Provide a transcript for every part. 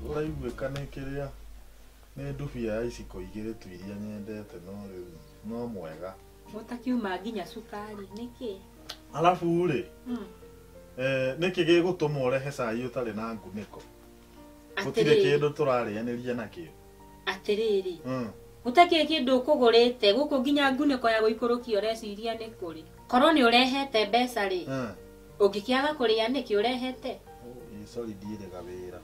Ũraiguĩka nĩ kĩrĩa nĩ ndubia ya iciko igĩrĩ tu iria nyendete no rĩu no mwega. Ũtakiuma nginya cukari nĩkĩ? Alafu rĩ nĩkĩ gĩgũtũma ũrehe cai ũtarĩ na ngunĩko? Gũtirĩ kĩndũ tũrarĩanĩria nakĩo. Atĩrĩrĩ. Gũtakĩrĩ kĩndũ ũkũgũrĩte gũkũ nginya ngunĩko ya gũikũrũkia ũreciria nĩ kũrĩ. Korwo nĩ ũrehete mbeca rĩ, ũngĩkĩaga kũrĩa nĩkĩ ũrehete? Sorry ndiĩrĩga wĩra.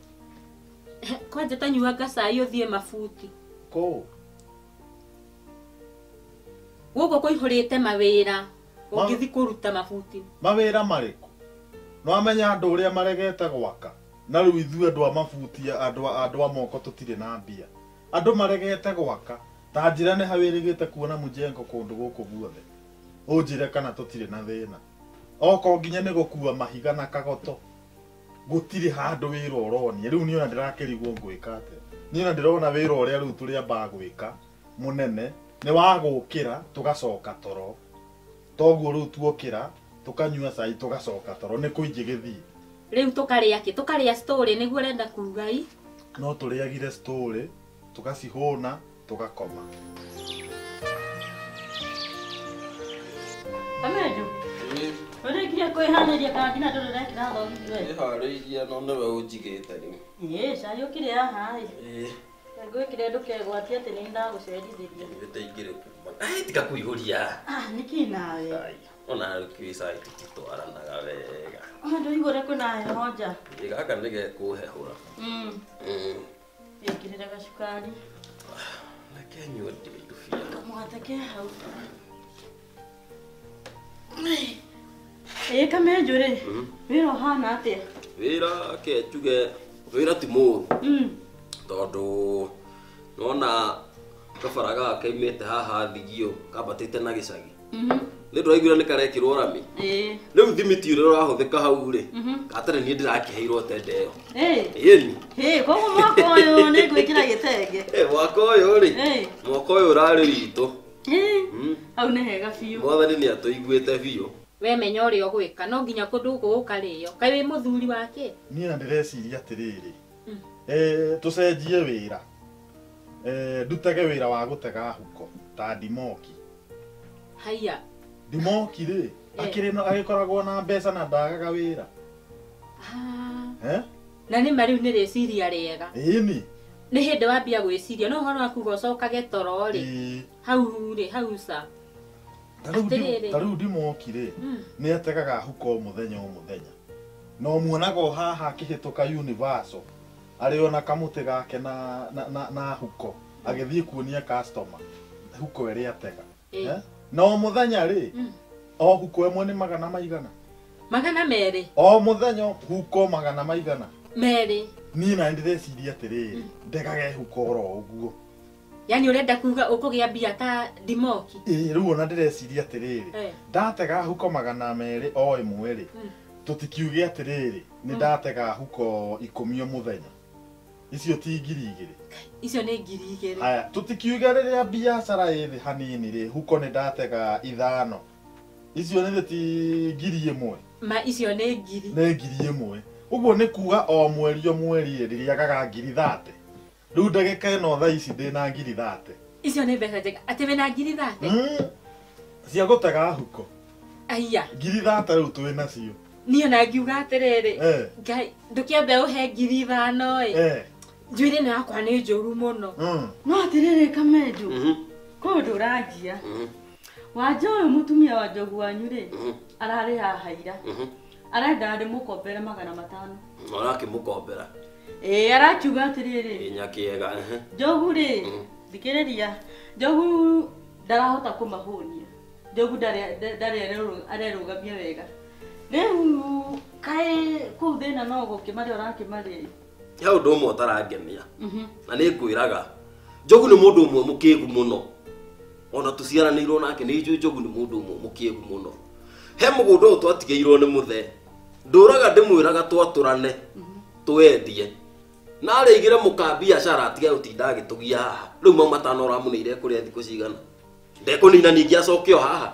Kwanja tanyuanga cai ũthiĩ mabuti. Kũ? Gũkũ kũihũrĩte mawĩra ũngĩthiĩ kũruta mabuti. Mawĩra marĩkũ? Nĩwamenya andũ ũrĩa maregete gwaka. Na rĩu ithuĩ andũ a mabuti andũ a moko tũtirĩ na mbia. Andũ maregete gwaka. Ta njĩra nĩ ha wĩrĩgĩte kuona mjengo kũndũ gũkũ guothe. Ũnjĩre kana tũtirĩ na thĩna. Okorwo nginya nĩ gũkua mahiga na kagoto. Gũtirĩ handũ wĩra ũronia. Rĩu niĩ ona ndĩrakĩrigwo ngwĩka atĩa. Niĩ ona ndĩrona wĩra ũrĩa rĩu tũrĩambaga gwĩka mũnene nĩ wa gũkĩra tũgacoka toro. Toguo rĩu tuokĩra tũkanyua cai tũgacoka toro nĩ kũ ingĩgĩthiĩ. Rĩu tũkarĩa kĩ? Tũkarĩa story nĩguo ũrenda kuga i? No tũrĩagire story tũgacihũna tũgakoma. Kamenjo. Ũrĩkirie kwĩharĩria kana nginya ndũrĩ ũrekĩra thogithi we? Ndĩharĩirie no nĩwe ũnjigĩte rĩu. Ĩĩ, cai ũkĩrĩ haha ĩ. Ĩĩ. Ngwĩkire ndũkegwatie atĩ nĩ ndagũcerithĩria. Nĩtaingĩrĩ kuma. Ai, tiga kũihũria. Ah, nĩkĩ nawe? Ai, ona kĩ cai tũtitwaranaga wega. Ona ndũigua ũrĩa kwĩna heho nja. Ĩ, gaka nĩgekũhehũra. Wĩkĩrĩre gacukari. Reke nyue ndibia. Kamũgate ke hau. Ĩ, Kamenjo rĩ, wĩra ũhana atĩa? Wĩra ke njuge wĩra ti mũũru. Tondũ nĩwona kabara gaka kaimĩte haha Thigio kambatĩte na gĩcagi. Nĩ ndĩraiguire nĩ karekĩrwo rami. Rĩu thimiti ũrĩa ũrahũthĩka hau rĩ, gatarĩ niĩ ndĩrakĩheirwo tenda ĩyo. Ĩni. Koguo mwaka ũyũ nĩ ngwĩkĩra gĩtenge. Mwaka ũyũ rĩ, mwaka ũyũ ũrarĩ witũ. Hau nĩ hega biũ. Mwathani nĩ atũiguĩte biũ. We menya ũrĩa ũgwĩka no nginya kũndũ gũkũ gũkarĩo. Kaĩ wĩ mũthuri wake? Niĩ na ndĩreciria atĩrĩrĩ. Tũcenjie wĩra. Ndutage wĩra wa gũtega huko ta Ndimoki. Haiya. Ndimoki rĩ, akĩrĩ no agĩkoragwo na mbeca na ndagaga wĩra. Na nĩ ma rĩu nĩ rĩciria rĩega. Ĩni. Nĩ hĩndĩ wambia gwĩciria no ũhoro waku ũcokage toro rĩ. Hau rĩ, hau ca. Ta rĩu Ndimoki rĩ, nĩ ategaga huko mũthenya o mũthenya. Na ũmuonaga o haha akĩhĩtũka Universal. Arĩ ona kamũtĩ gake na huko agĩthiĩ kuonia customer huko ĩrĩa atega. Na o mũthenya rĩ, o huko ĩmwe nĩ magana maigana? 200. O mũthenya huko magana maigana? 2. Niĩ na ndĩreciria atĩrĩrĩ, ndegage huko oro ũguo. Yaani ũrenda kuga ũkũgĩa mbia ta Ndimoki? Ĩĩ, rĩu ona ndĩreciria atĩrĩrĩ, ndatega huko 200 o ĩmwe rĩ, tũtikiuge atĩrĩrĩ, nĩ ndatega huko 10 o mũthenya. Icio ti 2,000. Icio nĩ 2,000. Haya, tũtikiuge rĩrĩa biacara ĩ thĩ hanini rĩ, huko nĩ ndatega 5. Icio nĩ ti 1,000. Ma icio nĩ 1,000. Nĩ 1,000. Ũguo nĩ kuga o mweri o mweri rĩ, ndĩrĩagaga 30,000. Rĩu ndagĩka ĩno thaa ici ndĩna 30,000. Icio nĩ mbeca njega. Atĩ wĩna 30,000? Cia gũtega huko. Aiya. 30,000 rĩu twĩ nacio. Niĩ ona ngiuga atĩrĩrĩ, Ngai, ndũkĩambe ũhe 5,000 ĩ. Njuĩrĩ ĩno yakwa nĩ njũru mũno. No atĩrĩrĩ Kamenjo, kwĩ ũndũ ũranjia. Wanja ũyũ mũtumia wa njogu wanyu rĩ, ararĩ haha ira. Arenda ndĩmũkombere 500. Ũrakĩmũkombera? Ĩĩ, arakiuga atĩrĩrĩ. Ĩ nyakĩega. Njogu rĩ, thikĩrĩria, njogu ndarahota kũmahũnia. Njogu ndarĩ arerũgamia wega. Rĩu kaĩ kũu thĩna no gũkĩmarĩa ũrakĩmarĩa. He ũndũ ũmwe ũtarangenia. Na nĩ ngwĩraga, Njogu nĩ mũndũ ũmwe mũkĩgu mũno. Ona tũciaranĩirwo nake nĩ njũĩ Njogu nĩ mũndũ ũmwe mũkĩgu mũno. He mũgũnda ũyũ twatigĩirwo nĩ mũthee. Ndũraga ndĩmwĩraga twatũrane, twendie. Na arĩigĩre mũka biacara atige gũtinda agĩtũgia haha. Rĩu mau 5 ũramũneire kũrĩa thikũ cigana. Ndekũnina ningĩ acoke o haha.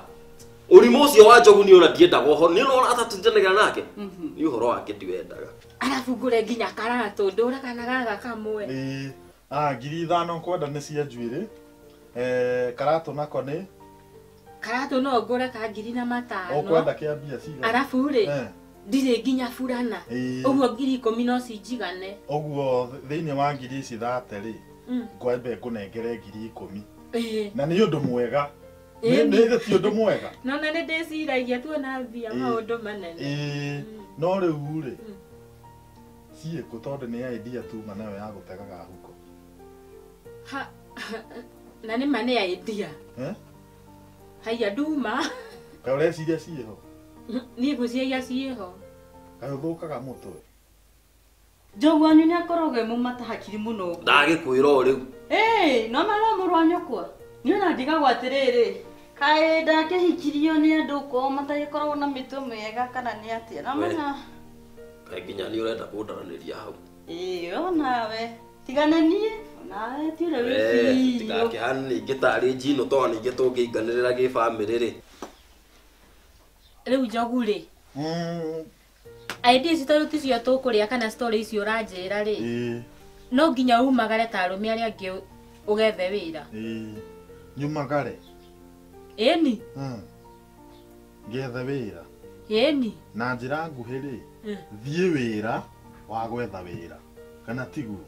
Ũrimũ ũcio wa Njogu niĩ ona ndiendaga ũhoro. Nĩ ũrona atatũtindanagĩra nake? Niĩ ũhoro wake ndiwendaga. Arabu ngũre nginya karatũ ndũraga na gaka kamwe. Ĩĩ. Ah, 5,000 kwenda nĩ cia njuĩrĩ. Karatũ nako nĩ karatũ no ngũre ka 5,000. Ũkwenda kĩa mbia cigana? Arabu rĩ ndirĩ nginya burana. Ũguo 10,000 no cinjigane. Ũguo thĩinĩ wa ngiri ici 30 rĩ ngwambe ngũnengere 10,000. Na nĩ ũndũ mwega. Nĩ ti ũndũ mwega. No na nĩ ndĩciragia tuona mbia maũndũ manene. No rĩu rĩ ciĩkũ tondũ nĩ idea tuma nayo ya gũtegaga huko. Ha na nĩ ma nĩ idea. Haiya nduma. Kaĩ ũreciria ciĩho? Niĩ ngwĩciria ciĩho. Kaĩ ũthũkaga mũtwe? Njogu wanyu nĩ akoragwo e mũmata hakiri mũno. Ndagĩkwĩra o rĩu. Ĩĩ, no ma no mũrũ wa nyũkwa. Niĩ ona ndigagwo atĩrĩrĩ, kaĩ ndakĩhikirio nĩ andũ ko matagĩkoragwo na mĩtwe mĩega kana nĩ atĩa? No menya. Kaĩ nginya nĩ ũrenda kũndaranĩria hau. Ĩĩ, onawe. Tigana niĩ, onawe ti ũrĩa wĩ biũ. Tigakĩhane ningĩ tarĩ njino tondũ ningĩ tũngĩinganĩrĩra gĩbamĩrĩ rĩ. Rĩu Njogu rĩ. Idea ici tondũ ticio tũkũrĩa kana story icio ũranjĩra rĩ. No nginya umagare ta arũme arĩa angĩ ũgethe wĩra. Nyumagare? Ĩni. Ngethe wĩra? Ĩni. Na njĩra nguhĩ rĩ, thiĩ wĩra wa gwetha wĩra kana tiguo?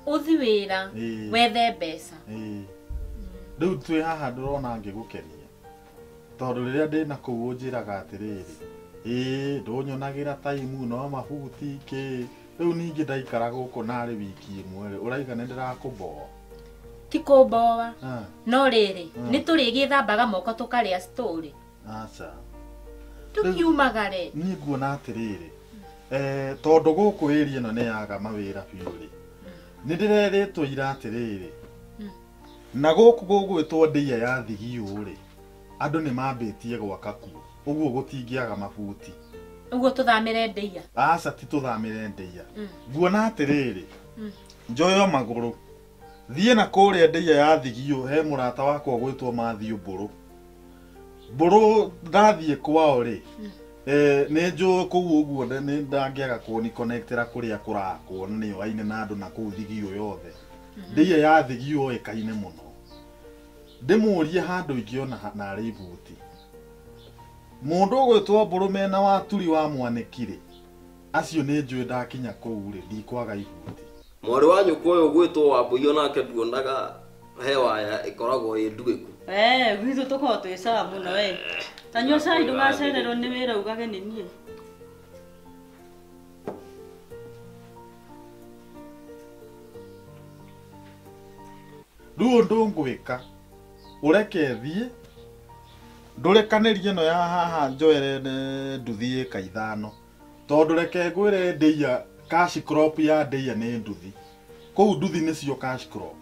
Ũthi wĩra wethe mbeca. Rĩu twĩ haha ndĩrona ngĩgũkenia tondũ rĩrĩa ndĩna kũu ũnjĩraga atĩrĩrĩ, ĩĩ ndũnyonagĩra taimu no mabuti kĩ. Rĩu ningĩ ndaikara gũkũ narĩ wiki ĩmwe rĩ, ũraiga nĩ ndĩrakũmboa. Ti kũmboa. No rĩrĩ, nĩ tũrĩgĩthambaga moko tũkarĩa story. Aca. Tũkiumagare. Niĩ nguona atĩrĩrĩ, tondũ gũkũ area ĩno nĩ yaga mawĩra biũ rĩ, nĩ ndĩrerĩtwo ira atĩrĩrĩ, na gũkũ gũgwĩtwo ndĩa ya Thigio rĩ, andũ nĩ mambĩtie gwaka kuo, ũguo gũtingĩaga mabuti. Ũguo tũthamĩre ndĩa? Aca, ti tũthamĩre ndĩa. Nguona atĩrĩrĩ, njoyo magũrũ thiĩ na kũrĩa ndĩa ya Thigio he mũrata wakwa ũgwĩtwo Matthew Mbũrũ. Mbũrũ ndathiĩ kwao rĩ, nĩ njũĩ kũu ũguo nĩ ndangĩaga kũni connectĩra kũrĩa kũrakwo na nĩyo aine na andũ na kũu Thigio yothe. Ndĩa ya Thigio yoĩkaine mũno. Ndĩmũrie handũ ingĩona narĩ ibuti. Mũndũ ũgwĩtwo Mbũrũ mena waturi wa Mwanĩki rĩ, acio nĩ njũĩ ndakinya kũu rĩ, ndikwaga ibuti. Mwarĩ wa nyũkwa ũyũ ũgwĩtwo Wambũi onake nduonaga he waya ĩkoragwo ĩ nduĩku. Gwitũ tũkoragwo twĩ sawa mũno we. Ta nyua cai ndũgacererwo nĩ wĩra ugage nĩ niĩ. Rĩu ũndũ ngwĩka, ũreke thiĩ ndũrekanĩrie ĩno ya haha njoere nduthi ĩka 5 tondũ reke ngwĩre ndĩa cash crop ya ndĩa nĩ nduthi. Kũu nduthi nĩcio cash crop.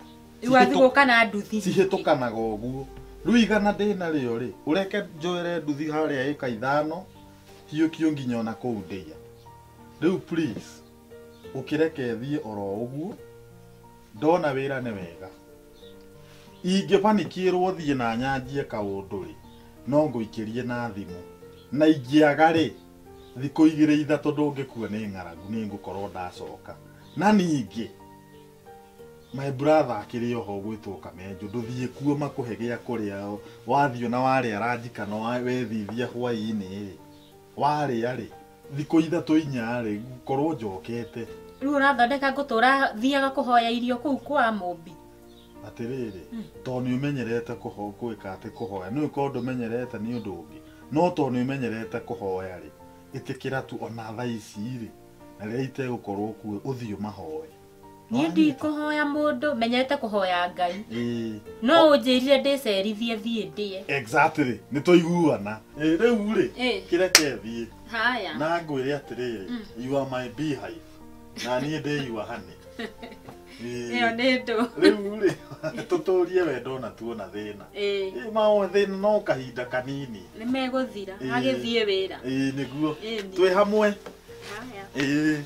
Rĩu gũka na nduthi. Cihĩtũkanaga ũguo. Rĩu igana ndĩna rĩo rĩ, ũreke njoere nduthi harĩa ĩka 5 hiũkio nginya ona kũu ndĩa. Rĩu please ũkĩreke thiĩ oro ũguo, ndona wĩra nĩ wega. Ingĩbanikĩrwo thiĩ na nyanjie kaũndũ rĩ, no ngũikĩrie na thimũ. Na ingĩaga rĩ, thikũ 2 3 ndũngĩkua nĩ ng'aragu nĩ ngũkorwo ndacoka. Na ningĩ my brother akĩrĩ oho ũgwĩtwo Kamenjũ, ndũthiĩ kuo makũhe gĩa kũrĩa, wathiĩ na warĩa ranji kana wethithia hwaĩ-inĩ rĩ, warĩa rĩ, thikũ 3 4 rĩ, ngũkorwo njokete. Rĩu ũrathondeka ngũtũra thiaga kũhoya irio kũu kwa Mũmbi. Atĩrĩrĩ, tondũ nĩ ũmenyerete gwĩka atĩ kũhoya, nĩ ũkorwo ndũmenyerete nĩ ũndũ ũngĩ, no tondũ nĩ ũmenyerete kũhoya rĩ, ĩtĩkĩra tu ona thaa ici rĩ, na rĩrĩa itegũkorwo kuo ũthiĩ ũmahoe. Niĩ ndikũhoya mũndũ, menyerete kũhoya Ngai. No ũnjĩrire ndĩcerithie thiĩ ndĩe. Exactly, nĩ twaiguana. Rĩu rĩ, kĩreke thiĩ. Haya. Na ngwĩre atĩrĩrĩ, you are my beehive. Na niĩ ndĩ your honey. Ĩyo nĩ ndũ. Rĩu rĩ, tũtũrie wendo na tuona thĩna. Maũ thĩna no kahinda kanini. Nĩ megũthira, agĩthiĩ wĩra. Ĩĩ nĩguo. Twĩ hamwe. Haya. Ĩĩ.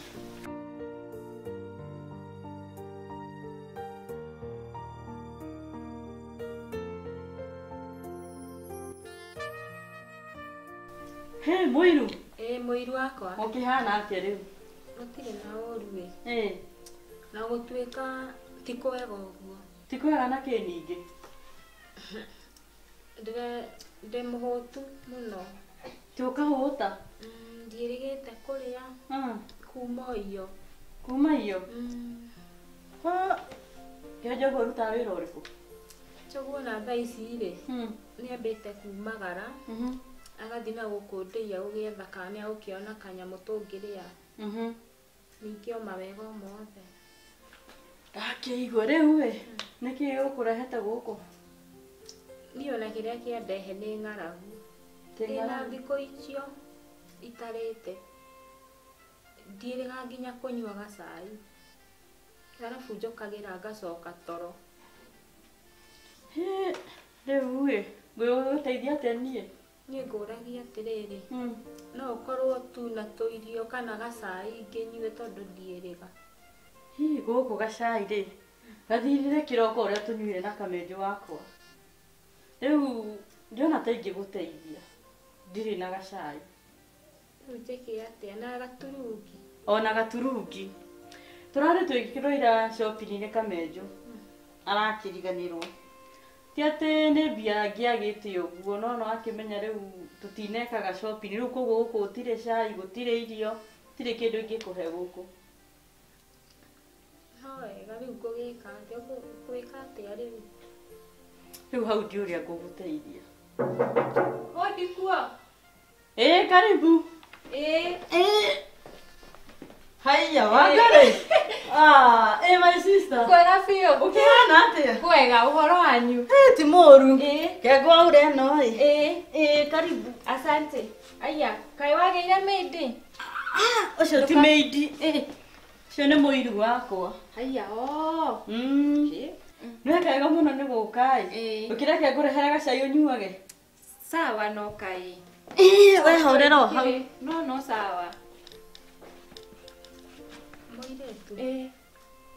He mũiru. Ĩĩ mũiru wakwa. Ũkĩhana atĩa rĩu? Gũtirĩ na ũru we. Na gũtuĩka ti kwega ũguo. Ti kwega na kĩ ningĩ? Ndĩ mũhũtu mũno. Ti ũkahũta? Ndiĩrĩgĩte kũrĩa. Kuma iyo. Kuma iyo? Kĩo Njogu ũrutaga wĩra ũrĩkũ? Njogu ona thaa ici rĩ, nĩambĩte kumagara. Agathiĩ na gũkũ ndĩia gũgĩetha kana nĩegũkĩona kanyamũ tũngĩrĩa. Ningĩ o mawega o mothe. Ndakĩigua rĩu ĩ, nĩkĩĩ gĩgũkũrehete gũkũ? Niĩ ona kĩrĩa kĩandehe nĩ ng'aragu. Ndĩna thikũ icio itarĩte. Ndiĩrĩga nginya kũnyua gacai. Arabu njũkagĩra ngacoka toro. Rĩu ĩ, ngũgũteithia atĩa niĩ? Niĩ ngũragia atĩrĩrĩ, no ũkorwo tu na tũirio kana gacai ngĩnyue tondũ ndiĩrĩga. Hihi gũkũ gacai rĩ, gathirire kĩroko ũrĩa tũnyuire na Kamenjũ wakwa. Rĩu ndiona ta ingĩgũteithia. Ndirĩ na gacai. Rĩu njĩke atĩa na gaturungi? Ona gaturungi. Tũrarĩ twĩkĩrwo ira shopping-inĩ Kamenjũ. Arakĩriganĩrwo. Ti atĩ nĩ mbia angĩagĩte ũguo no no akĩmenya rĩu tũtinekaga shopping rĩu koguo gũkũ gũtirĩ cai gũtirĩ irio gũtirĩ kĩndũ ingĩkũhe gũkũ. No wega rĩu ngũgĩka atĩa? Ũgwĩka atĩa rĩu? Rĩu hau ndi ũrĩa ngũgũteithia. Hodi kuo. Karibu. Haiya Wangari. My sister. Kwega biũ. Ũkĩhana atĩa? Kwega, ũhoro wanyu? Ti mũru. Kengwa ũre ĩno ĩ. Karibu. Asante. Aya, kaĩ wagĩire maid? Ũcio ti maid. Ũcio nĩ mũiru wakwa. Haiya, oh. Nĩ wega mũno nĩ gũka ĩ. Ũkĩreke ngũrehere gacai ũnyuage? Sawa no kaĩ. We horera o hau. No no sawa. Mũirĩtu.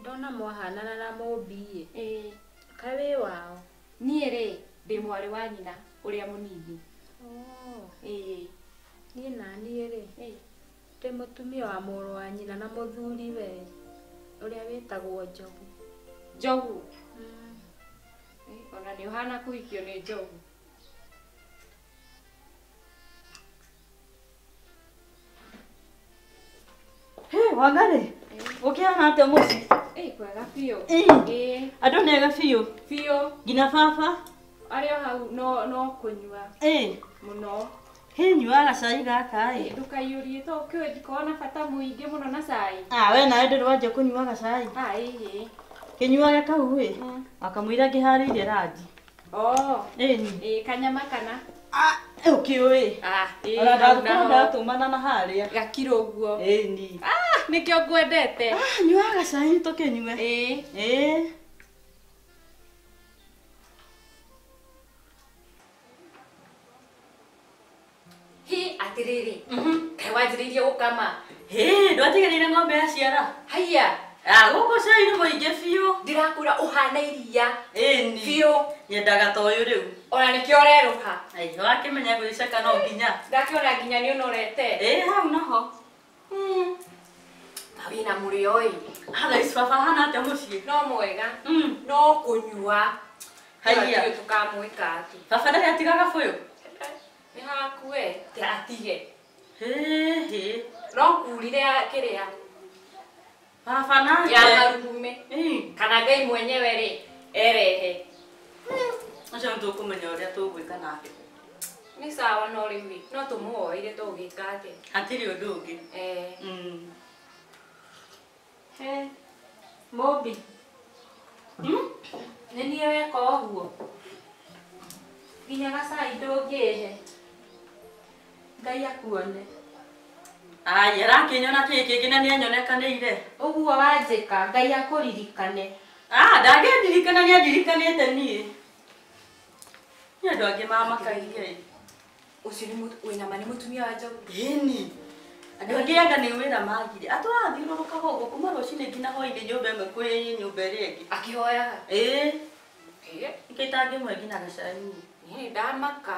Ndona mwahanana na Mũmbi ĩ. Kaĩ wĩ wao? Niĩ rĩ, ndĩ mwarĩ wa nyina ũrĩa mũnini. Niĩ na niĩ rĩ, ndĩ mũtumia wa mũrũ wa nyina na mũthuri we ũrĩa wĩtagwo Njogu. Njogu? Ona nĩ ũhana kũhikio nĩ Njogu. Wangari, ũkĩhana atĩa mũciĩ? Kwega biũ. Andũ nĩ ega biũ? Biũ. Nginya baba? Arĩ o hau no kũnyua. Mũno. Nyuaga gacai gaka ĩ. Ndũkaiyũrie to kĩũĩ ndikoragwo na bata mũingĩ mũno na cai. We nawe ndũrĩ wanjia kũnyua gacai? Ĩhĩ. Kĩnyuage kau ĩ, wakamũira ngĩharĩirie ranji. Kanyama kana? Ũkĩũĩ. Ona ndagũkorwo ndatũmana na harĩa. Gakiro ũguo. Ĩni. Nĩkĩo ngwendete. Nyuaga gacai tũkĩnyue. Hi atĩrĩrĩ. Kaĩ wanjĩrĩirie gũkama? Ndwatiganĩire ng'ombe yaciara? Haiya. Gũkũ cai nĩ mũingĩ biũ. Ndĩrakwĩra ũhana iria. Ĩni. Biũ. Nyendaga ta ũyũ rĩu. Ona nĩkĩo ũrerũha. Wakĩmenya gwĩceka no nginya. Ndakĩona nginya nĩ ũnorete. Hau noho. Ta wĩna mũrĩo ĩ. Thaa ici baba ahana atĩa mũciĩ? No mwega. No kũnyua. Haiya. Ndiũĩ tũkamwĩka atĩa. Baba ndarĩ atiga gabũyũ? Nĩ hakue atige. Hĩ. No kurire kĩrĩa. Baba nake. Ya marugume. Kana Ngai mwenyewe rĩ erehe. Ũcio nĩ tũkũmenya ũrĩa tũgwĩka nake. Nĩ sawa no rĩu no tũmũhoire tũgĩka atĩa. Hatirĩ ũndũ ũngĩ. Mũmbi. Nĩ niĩ weka ũguo. Nginya gacai ndũngĩhe. Ngai akuone. Ai, arakĩnyona kĩ kĩngĩ na nĩanyonekanĩire. Ũguo wanjĩka, Ngai akũririkane. Ndangĩndirikana nĩandirikanĩte niĩ. Nĩ andũ angĩ mamakagia ĩ. Ũcio nĩ wĩna ma nĩ mũtumia wa Njogu? Ĩni. Andũ angĩ anga nĩ wĩra magire. Atũrathiũrũrũkaga ũguo kuma rũcinĩ nginya hwainĩ nyũmba ĩmwe kwĩ nyũmba ĩrĩa ĩngĩ. Akĩhoyaga? Ĩĩ. Nĩkĩo itangĩmũhe nginya gacai. Niĩ nĩ ndamaka.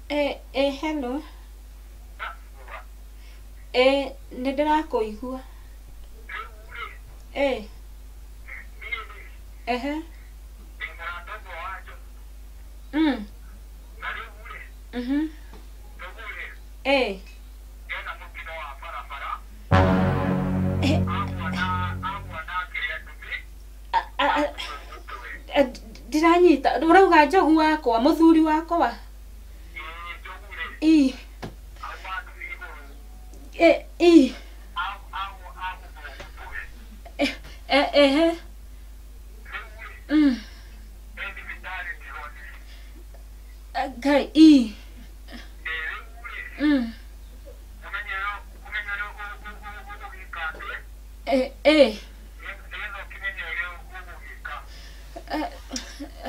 Hello. Nĩ ndĩrakũigua. Ehe. Mhm. Ndiranyita ũrauga Njogu wakwa mũthuri wakwa. I. I. Ehe. Ngai i.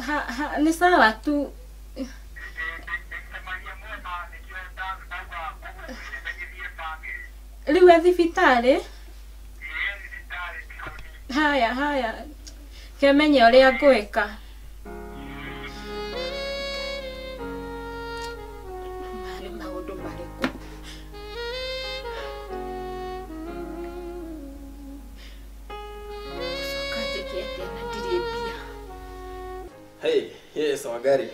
Ha nĩ sawa tu. Rĩu e thibitarĩ? Haya haya. Kemenye ũrĩa ngwĩka. Marĩ maũndũ marĩkũ? Gũcoka njĩke atĩa na ndirĩ mbia? Hey, yes, Wangari.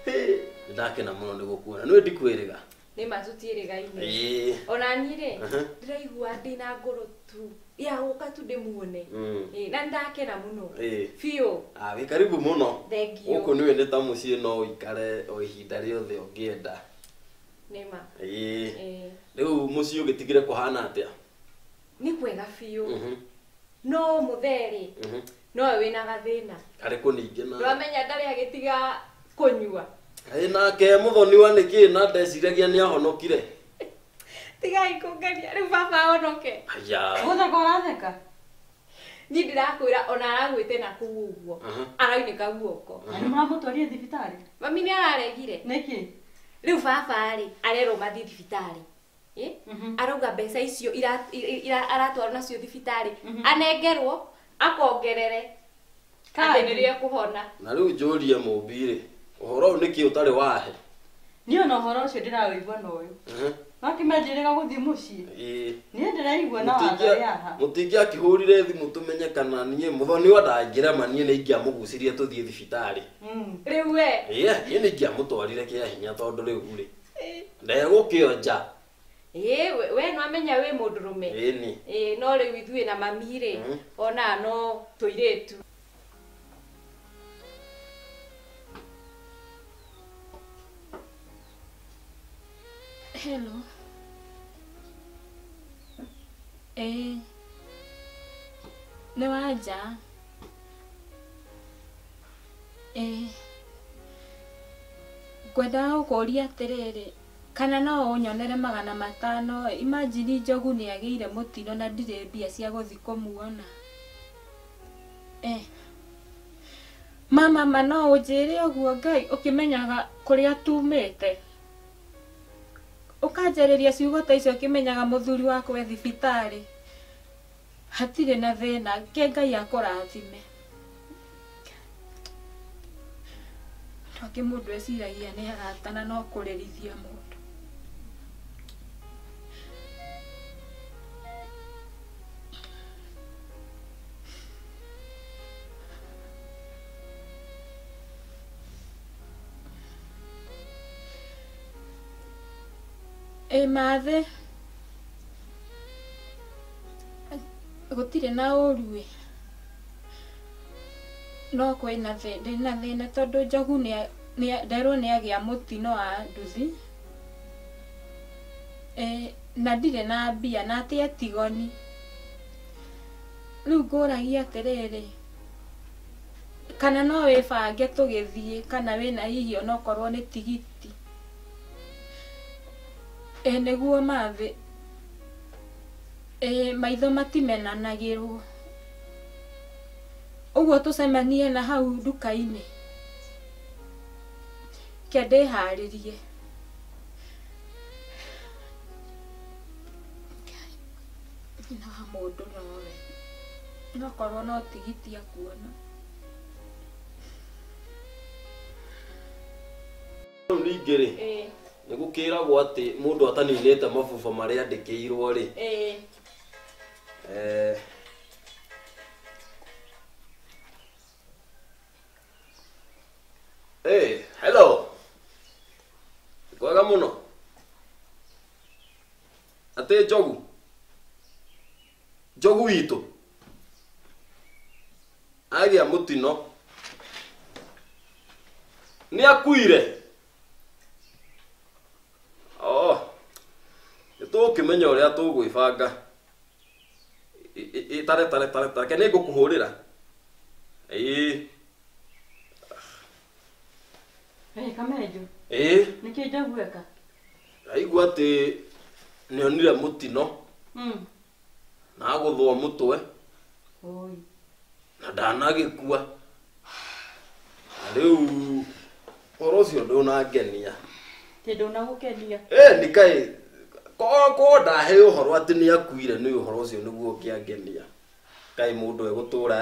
Hey, ndakena mũno nĩ gũkuona. Nĩ ndikwĩrĩga. Nĩ ma tũtiĩrĩgaine. Ona niĩ rĩ, ndĩraigua ndĩna ngoro tu ya gũka tu ndĩmuone. Na ndakena mũno. Biũ. Wĩ karibu mũno. Thank you. Gũkũ nĩwe nĩ ta mũciĩ no ũikare o ihinda rĩothe ũngĩenda. Nĩ ma. Rĩu mũciĩ ũgĩtigire kũhana atĩa? Nĩ kwega biũ. No mũthee rĩ, nowe wĩna gathĩna. Karĩkũ ningĩ na? Ndwamenya ndarĩ agĩtiga kũnyua. Ĩ nake mũthoni wa nĩkĩ na ndeciragia nĩ ahonokire. Tigai kũngenia rĩu baba ahonoke. Aya. Gũtheka ũratheka? Niĩ ndĩrakwĩra ona aragwĩte na kũu ũguo. Araunĩka guoko. Na nĩ mũramũtwarire thibitarĩ? Mami nĩ araregire. Nĩkĩ? Rĩu baba rĩ, arerwo mathiĩ thibitarĩ. Arauga mbeca icio aratwarwo nacio thibitarĩ. Anengerwo akongerere. Atĩ nĩrĩo ekũhona. Na rĩu njũrie Mũmbi rĩ, ũhoro ũyũ nĩkĩ ũtarĩ wahe? Niĩ ona ũhoro ũcio ndĩrawĩigua na ũyũ. Wakĩmenjĩrĩga gũthiĩ mũciĩ. Niĩ ndĩraigua na Wangari haha. Mũtingĩakĩhũrire thimũ tũmenye kana niĩ mũthoni wa ndangĩrema niĩ nĩ ingĩamũgucirie tũthiĩ thibitarĩ. Rĩu we? Niĩ nĩ ingĩamũtwarire kĩa hinya tondũ rĩu rĩ, ndegũkĩonja. We nĩwamenya wĩ mũndũrũme. Ĩni. No rĩu ithuĩ na mami rĩ, ona no tũirĩtu. Hello. Nĩ wanja. Ngwendaga gũkũria atĩrĩrĩ, kana no ũnyonere 500. Imagine Njogu nĩ agĩire mũtino na ndirĩ mbia cia gũthiĩ kũmuona. Mama ma no ũnjĩre ũguo Ngai ũkĩmenyaga kũrĩa tumĩte. Ũkanjarĩria ciugo ta icio ũkĩmenyaga mũthuri wakwa e thibitarĩ. Hatirĩ na thĩna, ke Ngai akũrathime. Andũ angĩ mũndũ eciragia nĩ aratana no kũrĩrithia mũndũ. Mathe gũtirĩ na ũru ĩ, no kwĩna ndĩna thĩna tondũ Njogu nderwo nĩ agĩa mũtino wa nduthi. Na ndirĩ na mbia na atĩ etigoni. Rĩu ngũragia atĩrĩrĩ, kana no wĩbange tũgĩthiĩ kana wĩna hihi onokorwo nĩ tigiti. Nĩguo Mathĩ. Maitho matimenanagĩrwo. Ũguo tũcemanie na hau nduka-inĩ. Ke ndĩharĩrie. Nyina wa mũndũ nowe. Nokorwo no tigiti akuona. Ningĩ rĩ nĩ gũkĩragwo atĩ mũndũ ataninĩte mabuba marĩa andĩkĩirwo rĩ hello. Kwega mũno. Atĩ Njogu. Njogu witũ. Agĩa mũtino. Nĩ akuire. Oh. Nĩ tũgũkĩmenya ũrĩa tũgwĩbanga. Tare tare tare tare nĩ ngũkũhũrĩra. Ĩĩ. Kamenjo. Nĩkĩ Njogu eka? Ndaigua atĩ nĩonire mũtino. Na agũthwo mũtwe. Oi. Na ndanagĩkua. Na rĩu ũhoro ũcio ndũnangenia. Ti ndũnagũkenia. Nĩkaĩ ko ndahe ũhoro atĩ nĩakuire nĩ ũhoro ũcio nĩguo ũkĩangenia. Kaĩ mũndũ egũtũra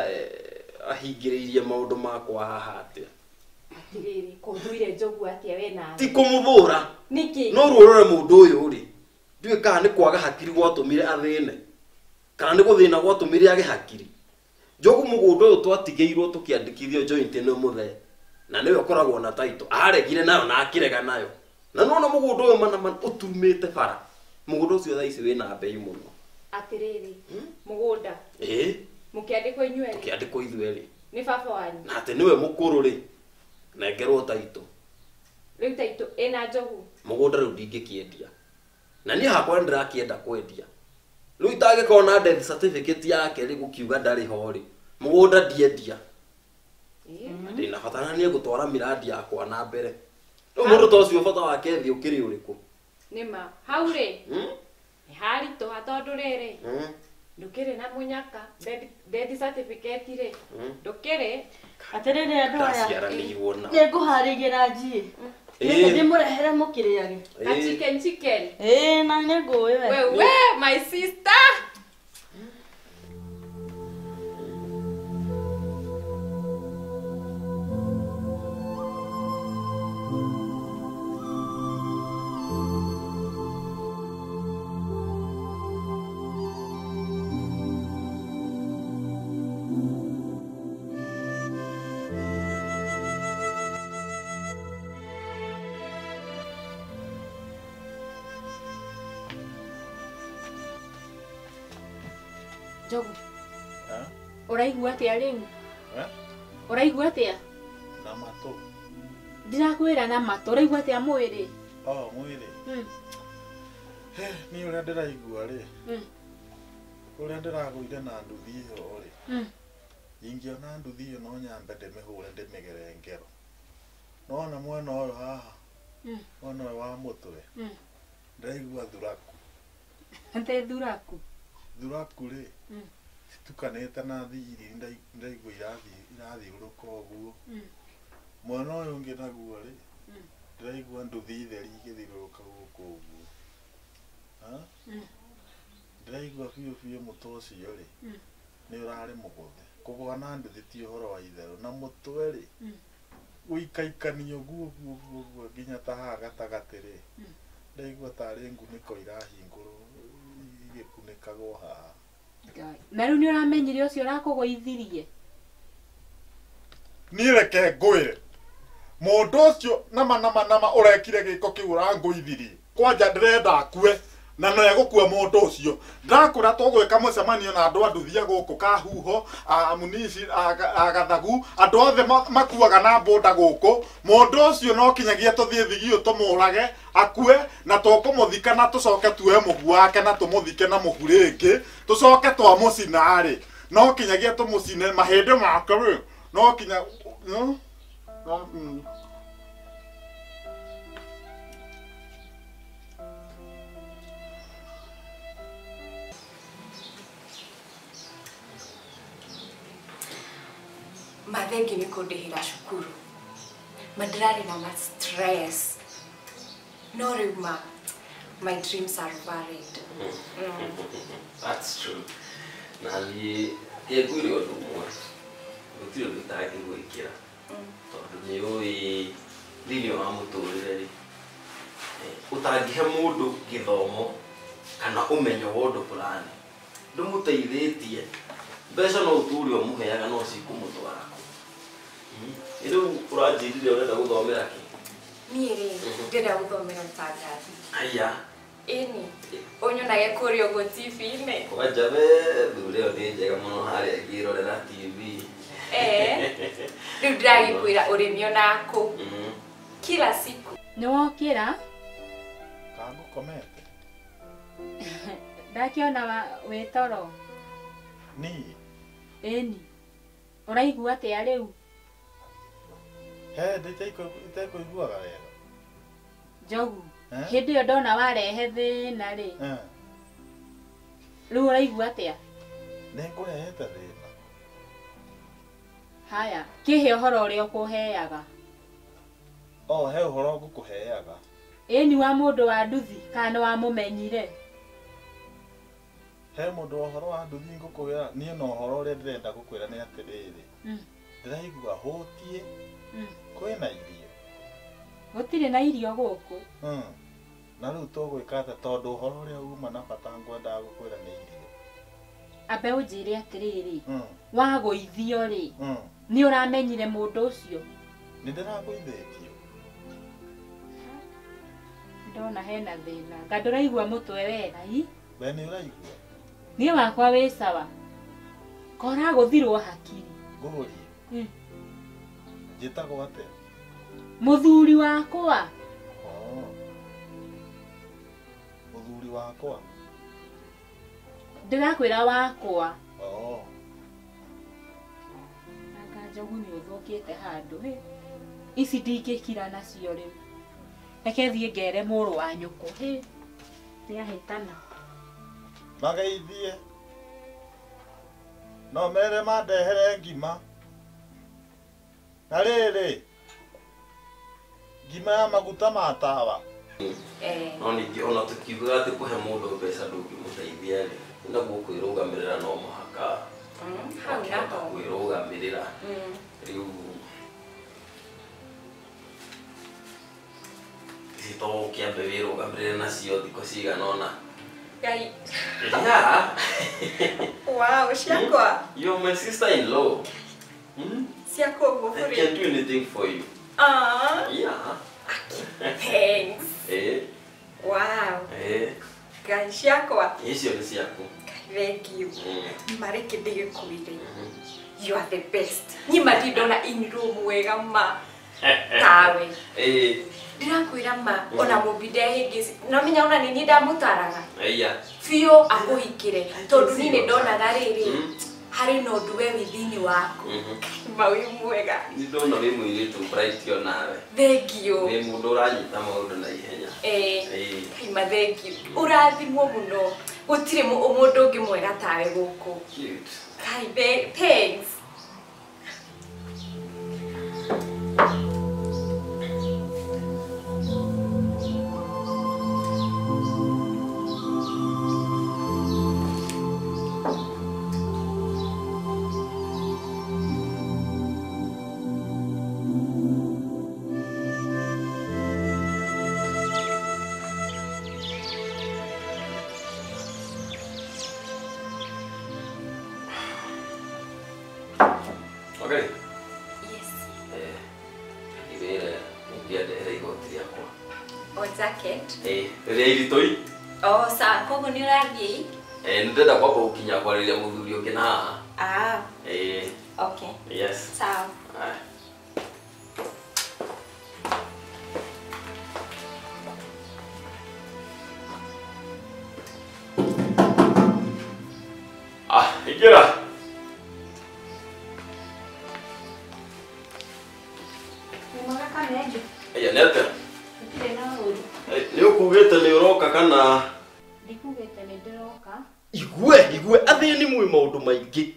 ahingĩrĩirie maũndũ makwa haha atĩa? Atiriri, kũthũire Njogu atĩa we nawe? Ti kũmũthũra. Nĩkĩ? No rũrore mũndũ ũyũ rĩ, ndiũĩ kana nĩ kwaga hakiri gwatũmire athĩne kana nĩ gũthĩna gwatũmire age hakiri. Njogu mũgũnda ũyũ twatigĩirwo tũkĩandĩkithio joint nĩ mũthee na nĩwe ũkoragwo na title aregire nayo na akĩrega nayo. Na nĩwona mũgũnda ũyũ mana ũtumĩte bara. Mũgũnda ũcio thaa ici wĩna mbei mũno. Atiriri, mũgũnda. Mũkĩandĩkwo inyuĩ erĩ? Tũkĩandĩkwo ithuĩ erĩ. Nĩ baba wanyu? Na atĩ nĩwe mũkũrũ rĩ, nengerwo title. Rĩu title ĩna Njogu? Mũgũnda rĩu ndingĩkĩendia. Na niĩ hakwa nĩndĩrakĩenda kwendia. Rĩu itangĩkorwo na death certificate yake rĩ gũkiuga ndarĩ ho rĩ, mũgũnda ndiendia. Ndĩna bata na niĩ gũtwara miradi yakwa na mbere. Rĩu mũndũ ta ũcio bata wake thĩ ũkĩrĩ ũrĩkũ? Nĩma hau rĩ nĩ haritũha tondũ rĩrĩ ndũkĩrĩ na mũnyaka death certificate rĩ ndũkĩrĩ. Atĩrĩrĩ andũ aya Ndaciaranĩirwo nao. Nĩngũharĩria njiĩ. Ndĩmũrehere mũkĩrĩage. Ka chicken chicken. Na nĩngũĩ we. We my sister. Njogu. Ũraigua atĩa rĩu? Ũraigua atĩa? Na matũ. Ndirakwĩra na matũ, ũraigua atĩa mwĩrĩ? Oh, mwĩrĩ. Niĩ ũrĩa ndĩraigua rĩ. Ũrĩa ndĩragũire na nduthi ĩyo rĩ. Ingĩona nduthi ĩyo no nyambe ndĩmĩhũre ndĩmĩgere ngero. Nona mwena ũyũ haha. Mwena ũyũ wa mũtwe. Ndĩraigua thuraku. Atĩ thuraku? Thuraku rĩ. Citukanĩte na thiri ndaigua irathiũrũrũka ũguo. Mwena ũyũ ũngĩ naguo rĩ, ndĩraigua nduthi theri igĩthiũrũrũka gũkũ ũguo. Ndĩraigua biũ biũ mũtwe ũcio rĩ, nĩ ũrarĩ mũgũthe. Kũgũa na nduthi ti ũhoro wa itherũ. Na mũtwe rĩ, ũikaikania ũguo ũguo ũguo nginya ta haha gatagatĩ rĩ, ndaigua tarĩ ngunĩko irahingũrwo igĩkunĩkagwo haha. Na rĩu nĩ ũramenyire ũcio ũrakũgũithirie? Niĩ reke ngwĩre mũndũ ũcio nama nama nama ũrekire gĩko kĩu ũrangũithirie kwanja ndĩrenda akue na no egũkua mũndũ ũcio. Ndakũra tũgwĩka mũcemanio na andũ a nduthia gũkũ Kahuho, a Munici, a Gathagu, andũ othe makuaga na mbũnda gũkũ. Mũndũ ũcio no kinyagia tũthiĩ Thigio tũmũrage akue na tũkũmũthika na tũcoke tuoe mũhu wake na tũmũthike na mũhu rĩngĩ tũcoke twamũcina rĩ no kinyagia tũmũcine mahĩndĩ make rĩ no kinya no Mathengi nĩ kũndĩhĩra cukuru ma ndĩrarĩ na ma stress no rĩu ma my dreams are valid. That's true. Na niĩ ngwĩre ũndũ ũmwe gũtirĩ ũndũ itangĩgwĩkĩra tondũ nĩ ũĩ Thĩinĩ wa mũtũrĩre rĩ ũtangĩhe mũndũ gĩthomo kana ũmenyo wa ũndũ fulani ndũmũteithĩtie mbeca no ũtũre ũmũheaga no cikũmũtwara kũ. Rĩu ũranjĩrire ũrenda gũthomera kĩ? Niĩ rĩ ndĩrenda gũthomera ũtangathi. Aya. Ĩni ũnyonage kũrĩa ũguo TV-inĩ. Kwanja we thure ĩyo nĩ njega mũno harĩa ngĩrorera TV. Rĩu ndĩragĩkwĩra ũrĩmi onaku kila siku. Nĩ wokĩra? Kangũkomete. Ndakĩona wĩ toro. Niĩ? Ĩni. Ũraigua atĩa rĩu? He itekũiguaga wega. Njogu, hĩndĩ ĩyo ndona warehe thĩna rĩ. Rĩu ũraigua atĩa? Nĩ ngũrehete thĩna. Haya, kĩhe ũhoro ũrĩa ũkũheaga. O he ũhoro ngũkũheaga. Ĩni wa mũndũ wa nduthi kana nĩ wamũmenyire? He mũndũ wa ũhoro wa nduthi ngũkwĩra niĩ no ũhoro ũrĩa ndĩrenda gũkwĩra nĩ atĩrĩrĩ. Ndĩraigua hũtiĩ. Kwĩna irio. Gũtirĩ na irio gũkũ. Na rĩu tũgwĩka atĩa tondũ ũhoro ũrĩa uma na bata ngwendaga gũkwĩra nĩ irio. Ambe ũnjĩre atĩrĩrĩ, wagũithio rĩ, nĩ ũramenyire mũndũ ũcio? Nĩ ndĩragũithĩtio. Ndona hena thĩna. Nga ndũraigua mũtwe wega i? We nĩ ũraigua? Niĩ wakwa wĩ sawa. Koragũthirwo hakiri. Ngũrie. Njĩtagwo atĩa? Mũthuri wakwa. Mũthuri wakwa. Ndĩrakwĩra wakwa. Anga Njogu nĩ ũthũkĩte handũ hĩ. Ici ndingĩkira nacio rĩu. Reke thiĩ ngere mũrũ wa nyũkũ hĩ. Nĩahĩtana. Mageithie. No mere mandehere ngima. Na rĩrĩ ngima ya maguta ma tawa. No ningĩ ona tũkiugaga atĩ kũhe mũndũ mbeca ndũngĩmũteithia rĩ, naguo kwĩrũgamĩrĩra no mũhaka. Hau naho. Kwĩrũgamĩrĩra. Rĩu ici to ũkĩambe wĩrũgamĩrĩre nacio thikũ cigana ũna. Ngai. Yeah. Wow, ciakwa. You're my sister-in-law. Ciakwa ũguo I can do anything for you. Yeah. Thanks. Wow. Ngai ciakwa. Icio nĩ ciaku. Thank you. Mareke ndĩgĩkwĩre. You are the best. Niĩ ma ndindona in room wega ma. Tawe. Ndĩrakwĩra ma ona mũmbi ndehĩngĩci. No menya ona nĩ niĩ ndamũtaraga. Aya. Biũ akũhikĩre tondũ niĩ nĩ ndonaga rĩrĩ harĩ na ũndũ we wĩ thĩinĩ waku. Ma wĩ mwega. Nĩ ndona wĩ mũirĩtu bright onawe. Thank you. Wĩ mũndũ ũranyita maũndũ na ihenya. Ma thank you. Ũrathimwo mũno. Gũtirĩ mũndũ ũngĩ mwega tawe gũkũ. Cute. Kai, thanks. Okay. Yes. Ndigĩrĩre ũngĩandehere igoti rĩakwa. O jacket? Rĩrĩa iritũ i. O sawa, koguo nĩ ũrathiĩ? Nĩ ndĩrenda kwamba gũkinya kwarĩria mũthuri ũngĩ na haha. Okay. Yes. Sawa. Aya. Ingĩra. Aya nĩ atĩa? Gũtirĩ na ũru. Nĩ ũkugĩte nĩ ũroka kana? Ndikugĩte nĩ ndĩroka. Igue athĩni mwĩ maũndũ maingĩ.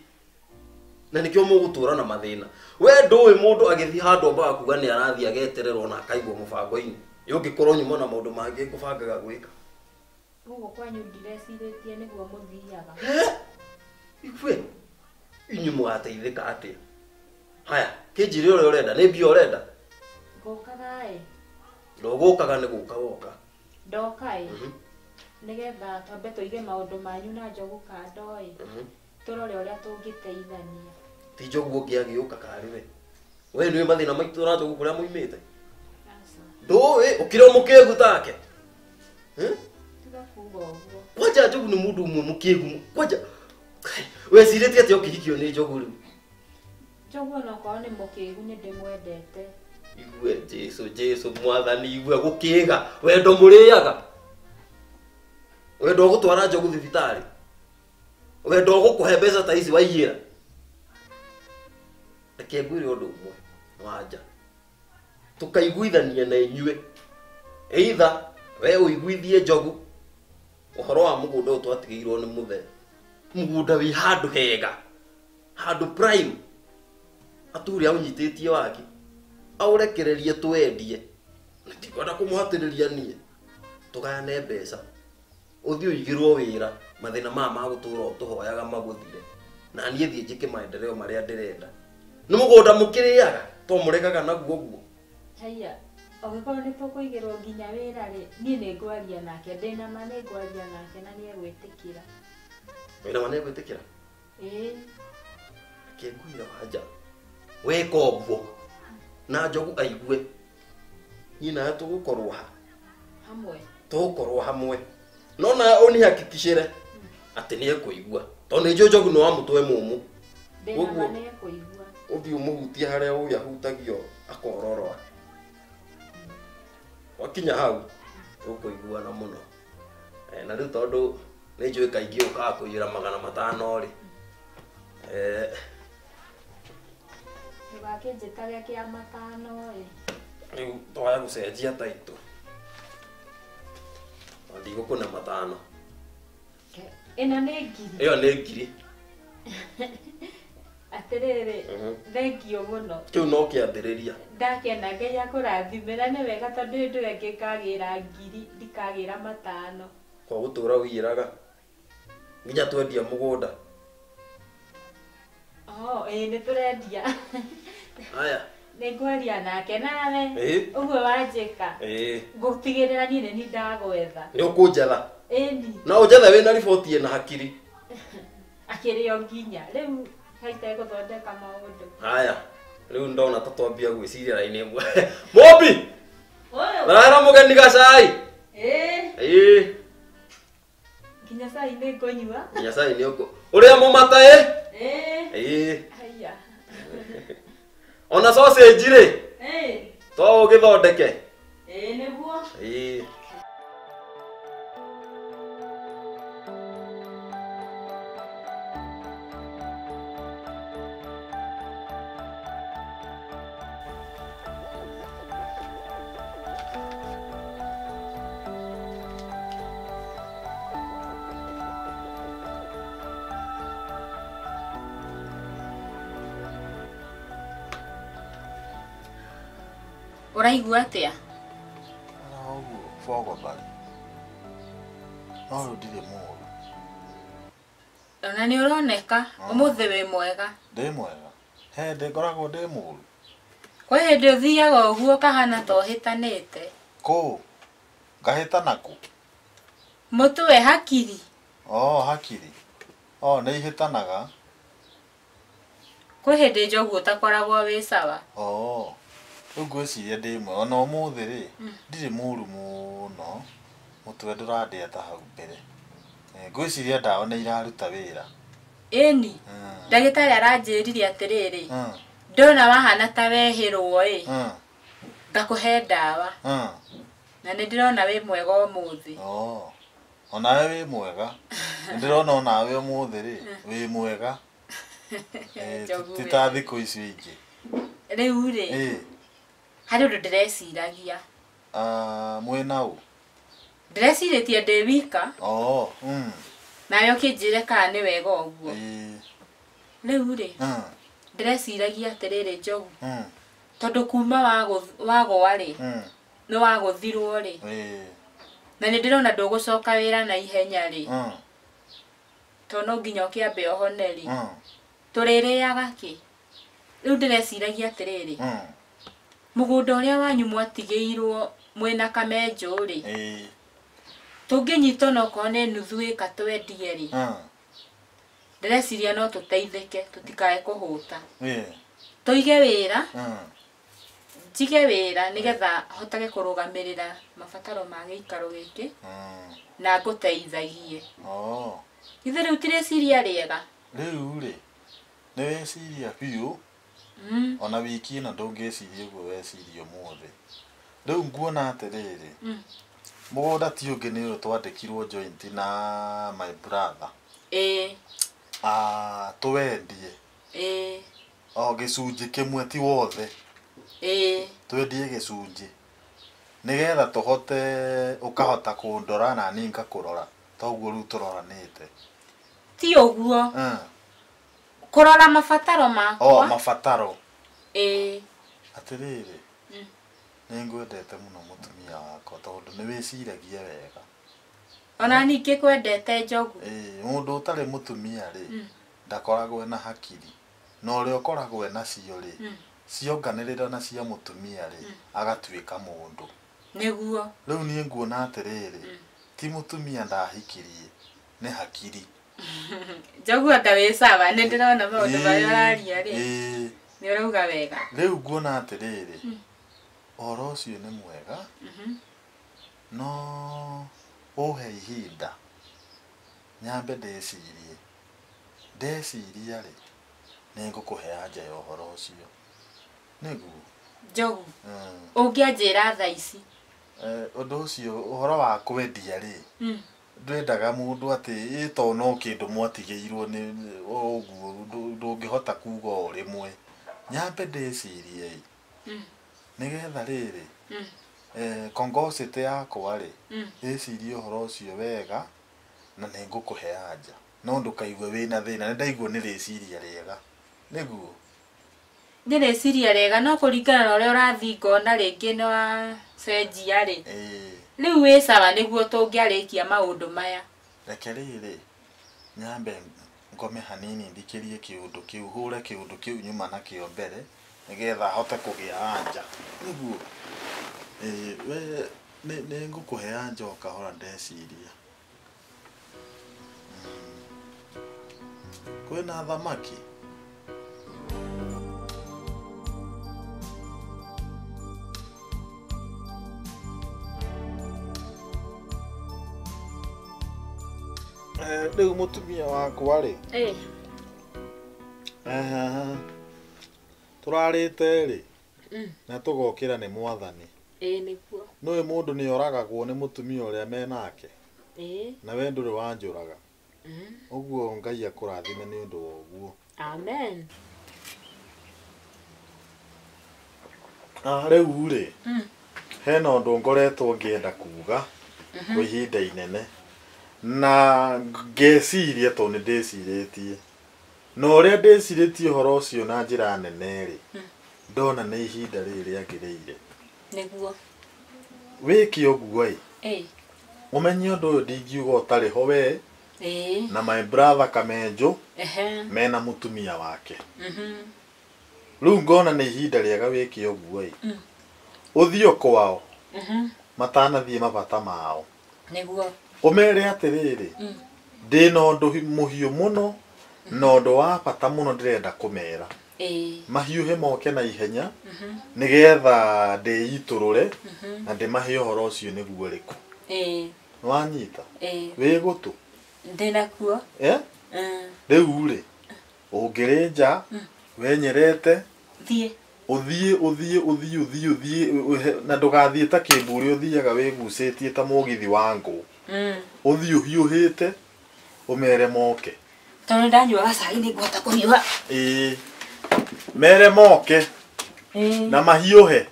Na nĩkĩo mũgũtũra na mathĩna. We ndũĩ mũndũ agĩthiĩ handũ ambaga kuga nĩ arathiĩ agetererwo na akaigwo mũbango-inĩ. Ũngĩkorwo nyuma na maũndũ mangĩ ngũbangaga gwĩka. Gũkũ kwanyu ndirecirĩtie nĩguo mũthiaga. Igue inyuĩ mũgateithĩka atĩa? Haya, kĩnjĩre ũrĩa ũrenda, nĩ mbia ũrenda? Ngũkaga ĩ. Ndũgũkaga nĩ gũka woka. Ndoka ĩ. Nĩgetha twambe tũige maũndũ manyu na Njogu kando ĩ. Tũrore ũrĩa tũngĩteithania. Ti Njogu ũngĩ agĩũka karĩ we. We nĩwe mathĩna maitũ na Njogu kũrĩa moimĩte. Ndũĩ ũkĩrĩ o mũkĩgu take. Tiga kuga ũguo. Kwanja Njogu nĩ mũndũ ũmwe mũkĩgu. Kwanja wecirĩtie atĩa ũkĩhikio nĩ Njogu rĩu? Njogu onokorwo nĩ mũkĩgu nĩ ndĩmwendete. Igue Jesu Jesu mwathani igue gũkĩga wendo mũrĩaga. Wendo ũgũtwara Njogu thibitarĩ. Wendo ũgũkũhe mbeca ta ici waiyĩra. Reke ngwĩre ũndũ ũmwe wanja. Tũkaiguithania na inyuĩ. Either we ũiguithie Njogu ũhoro wa mũgũnda ũyũ twatigĩirwo nĩ mũthee. Mũgũnda wĩ handũ hega. Handũ prime. Ature aũnyitĩtie wake. Aũrekererie twendie. Ndikwenda kũmũhatĩrĩria niĩ. Tũgayane mbeca. Ũthiĩ ũigĩrwo wĩra mathĩna maya ma gũtũra ũtũhoyaga magũthire. Na niĩ thiĩ njĩke maendeleo marĩa ndĩrenda. Nĩ mũgũnda mũkĩrĩaga to mũregaga naguo ũguo. Haiya, ũngĩkorwo nĩ tũkũigĩrwo nginya wĩra rĩ, niĩ nĩ ngwaria nake, ndĩna ma nĩ ngwaria nake na nĩ egwĩtĩkĩra. Wĩna ma nĩ egwĩtĩkĩra? Ĩĩ. Reke ngwĩre wanja. Weka ũguo na Njogu aigue. Niĩ nawe tũgũkorwo ha? Hamwe. Tũgũkorwo hamwe. No nawe ũnihakikicĩre atĩ nĩ ekũigua. Tondũ nĩ njũĩ Njogu nĩ wa mũtwe mũmũ. Ndĩna ma nĩ ekũigua. Ũthiĩ ũmũhutie harĩa ũyũ ahutagio akororoa. Wakinya hau tũkũiguana mũno. Na rĩu tondũ nĩ njũĩ kaingĩ ũkaga kũiyĩra 500 rĩ. Ndũgakĩnjĩtage kĩa 500 ĩ. Rĩu twaya gũcenjia taitũ. Ndigũkũne 500. Ĩno nĩ ngiri. Ĩyo nĩ ngiri. Atĩrĩrĩ, thengio mũno. Kĩu no kĩambĩrĩria. Ndakena Ngai akũrathime na nĩ wega tondũ hĩndĩ ĩyo ĩngĩ ngagĩra ngiri ndikagĩra 500. Kwa gũtũra ũiyĩraga nginya twendia mũgũnda. Oh, ĩĩ nĩ tũrendia. Aya. Nĩ ngwaria nake nawe. Ũguo wanjĩka. Ngũtigĩrĩra niĩ nĩ niĩ ndagwetha. Nĩ ũkũnjetha. Ĩni. No ũnjethe wĩna riboti ĩna hakiri. Akĩrĩ o nginya. Rĩu haite gũthondeka maũndũ. Haya. Rĩu ndona ta twambia gwĩciria raini ĩmwe. Mũmbi! Ũrahera mũgeni gacai? Ĩĩ. Ĩĩ. Nginya cai nĩ ngũnyua. Nginya cai nĩ ũkũ. Ũrĩa mũmata ĩ? Ĩĩ. Ĩĩ. Haiya. Ona sausage rĩ? Ĩĩ. To ũgĩthondeke? Ĩĩ nĩguo. Ĩĩ. Ũraigua atĩa? Ũguo bogothari. No rĩu ndirĩ mũũru. Ona nĩ ũroneka ũmũthĩ wĩ mwega. Ndĩ mwega. He ndĩ ngoragwo ndĩ mũũru. Kwĩ hĩndĩ ũthiaga ũguo ũkahana ta ũhĩtanĩte. Kũ? Ngahĩtana kũ? Mũtwe hakiri. Oh, hakiri. Oh, nĩ ihĩtanaga. Kwĩ hĩndĩ Njogu ũtakoragwo wĩ sawa. Oh. Rĩu ngwĩciria ndĩ mwega. Ona ũmũthĩ rĩ, ndirĩ mũũru mũno. Mũtwe ndũrandĩa ta hau mbere. Ngwĩciria ndawa nĩ iraruta wĩra. Ĩni. Ndagĩtarĩ aranjĩrire atĩrĩrĩ. Ndona wahana ta wehĩrwo ĩ. Ngakũhe ndawa. Na nĩ ndĩrona wĩ mwega ũmũthĩ. Oh. Onawe wĩ mwega. Nĩ ndĩrona onawe ũmũthĩ rĩ, wĩ mwega. Ti ta thikũ icio ingĩ. Rĩu rĩ. Harĩ ũndũ ndĩreciragia. Mwĩna ũ? Ndĩrecirĩtie ndĩ wika. Oh. Nawe ũkĩnjĩre kana nĩ wega ũguo. Rĩu rĩ, ndĩreciragia atĩrĩrĩ Njogu. Tondũ kuma wagũa rĩ, nĩ wagũthirwo rĩ. Na nĩ ndĩrona ndũgũcoka wĩra na ihenya rĩ. Tondũ no nginya ũkĩambe ũhone rĩ. Tũrĩrĩaga kĩ? Rĩu ndĩreciragia atĩrĩrĩ. Mũgũnda ũrĩa wanyu mwatigĩirwo mwĩna Kamenjo rĩ. Ĩĩ. Tũngĩnyita onokorwo nĩ nuthu ĩka twendie rĩ. Ndĩreciria no tũteithĩke tũtikae kũhũta. Ĩĩ. Tũige wĩra. Njige wĩra nĩgetha hotage kũrũgamĩrĩra mabataro ma gĩikaro gĩkĩ. Na ngũteithagie. Oh. Ithe rĩu ti rĩciria rĩega. Rĩu rĩ nĩ weciria biũ. Ona wiki ĩno ndũngĩciria ũguo weciria ũmũthĩ. Rĩu nguona atĩrĩrĩ. Mũgũnda ti ũngĩ nĩ ũyũ twandĩkirwo joint na my brother. Ĩĩ. Tũwendie. Ĩĩ. O gĩcunjĩ kĩmwe ti wothe. Ĩĩ. Twendie gĩcunjĩ. Nĩgetha tũhote ũkahota kũndora na niĩ ngakũrora. Toguo rĩu tũroranĩte. Ti ũguo. Kũrora mabataro makwa. O mabataro. Ĩĩ. Atĩrĩrĩ. Nĩ ngwendete mũno mũtumia wakwa tondũ nĩ wĩciragia wega. Ona ningĩ kwendete Njogu. Ĩĩ, mũndũ ũtarĩ mũtumia rĩ, ndakoragwo na hakiri. Na ũrĩa ũkoragwo nacio rĩ, cionganĩrĩra na cia mũtumia rĩ, agatuĩka mũndũ. Nĩguo. Rĩu niĩ nguona atĩrĩrĩ, ti mũtumia ndahikirie, nĩ hakiri. Njogu anga wĩ sawa, nĩ ndĩrona maũndũ marĩa ũraria rĩ. Ĩĩ. Nĩ ũrauga wega. Rĩu nguona atĩrĩrĩ, ũhoro ũcio nĩ mwega, no ũhe ihinda nyambe ndĩcirie. Ndeciria rĩ, nĩ ngũkũhe anja ya ũhoro ũcio. Nĩguo. Njogu, ũngĩanjĩra thaa ici? Ũndũ ũcio ũhoro wa kwendia rĩ, ndwendaga mũndũ atĩ ĩ to no kĩndũ mwatigĩirwo nĩ ũguo ndũngĩhota kuga o rĩmwe. Nyambe ndĩcirie ĩ, nĩgetha rĩrĩ, kongocĩtĩ yakwa rĩ, ĩcirie ũhoro ũcio wega na nĩ ngũkũhe anja. No ndũkaigue wĩna thĩna, nĩ ndaigua nĩ rĩciria rĩega. Nĩguo. Nĩ rĩciria rĩega no kũringana na ũrĩa ũrathiĩ ngona rĩngĩ nĩ wacenjia rĩ. Rĩu wĩ sawa nĩguo tũngĩarĩkia maũndũ maya. Reke rĩrĩ, nyambe ngome hanini ndikĩrie kĩũndũ kĩu, hũre kĩũndũ kĩu nyuma nakĩo mbere nĩgetha hote kũgĩa anja. Nĩguo. We nĩ ngũkũhe anja o kahora ndeciria. Kwĩna thamaki? Rĩu mũtumia wakwa rĩ, tũrarĩte rĩ, na tũgokĩra nĩ mwathani. Ĩĩ nĩguo. Nĩũĩ mũndũ nĩ oragagwo nĩ mũtumia ũrĩa menake. Ĩĩ. Na we ndũrĩ wanjũraga. Ũguo Ngai akũrathime nĩ ũndũ wa ũguo. Amen. Rĩu rĩ, hena ũndũ ngoretwo ngĩenda kuga kwa ihinda inene. Na ngeciria tondũ nĩ ndĩcirĩtie. Na ũrĩa ndĩcirĩtie ũhoro ũcio na njĩra nene rĩ, ndona nĩ ihinda rĩrĩ rĩagĩrĩire. Nĩguo. Wĩke ũguo ĩ. Ĩĩ. Ũmenye ũndũ ũyũ ndingiuga ũtarĩ ho we. Ĩĩ. Na my brother Kamenjo mena mũtumia wake. Rĩu ngona nĩ ihinda rĩega wĩke ũguo ĩ. Ũthiĩ kwao. Matanathiĩ mabata mao. Nĩguo. Ũmere atĩrĩrĩ, ndĩna ũndũ mũhiũ mũno na ũndũ wa bata mũno ndĩrenda kũmera. Ĩĩ. Mahiũhe moke na ihenya nĩgetha ndĩitũrũre na ndĩmahe ũhoro ũcio nĩguo ũrĩkũ. Ĩĩ. Nĩwanyita? Ĩĩ. Wĩ gũtũ? Ndĩnakuo. Rĩu rĩ, ũngĩrĩ nja, wenyerete, Thiĩ. Ũthiĩ ũthiĩ ũthiĩ ũthiĩ ũthiĩ na ndũgathiĩ ta kĩmbũri ũthiaga wĩgucĩtie ta mũgithi wa ngũ. Ũthiĩ ũhiũhĩte ũmere moke. Tondũ ndanyua gacai nĩ ngũhota kũhiũha. Ĩĩ. Mere moke. Na mahiũhe.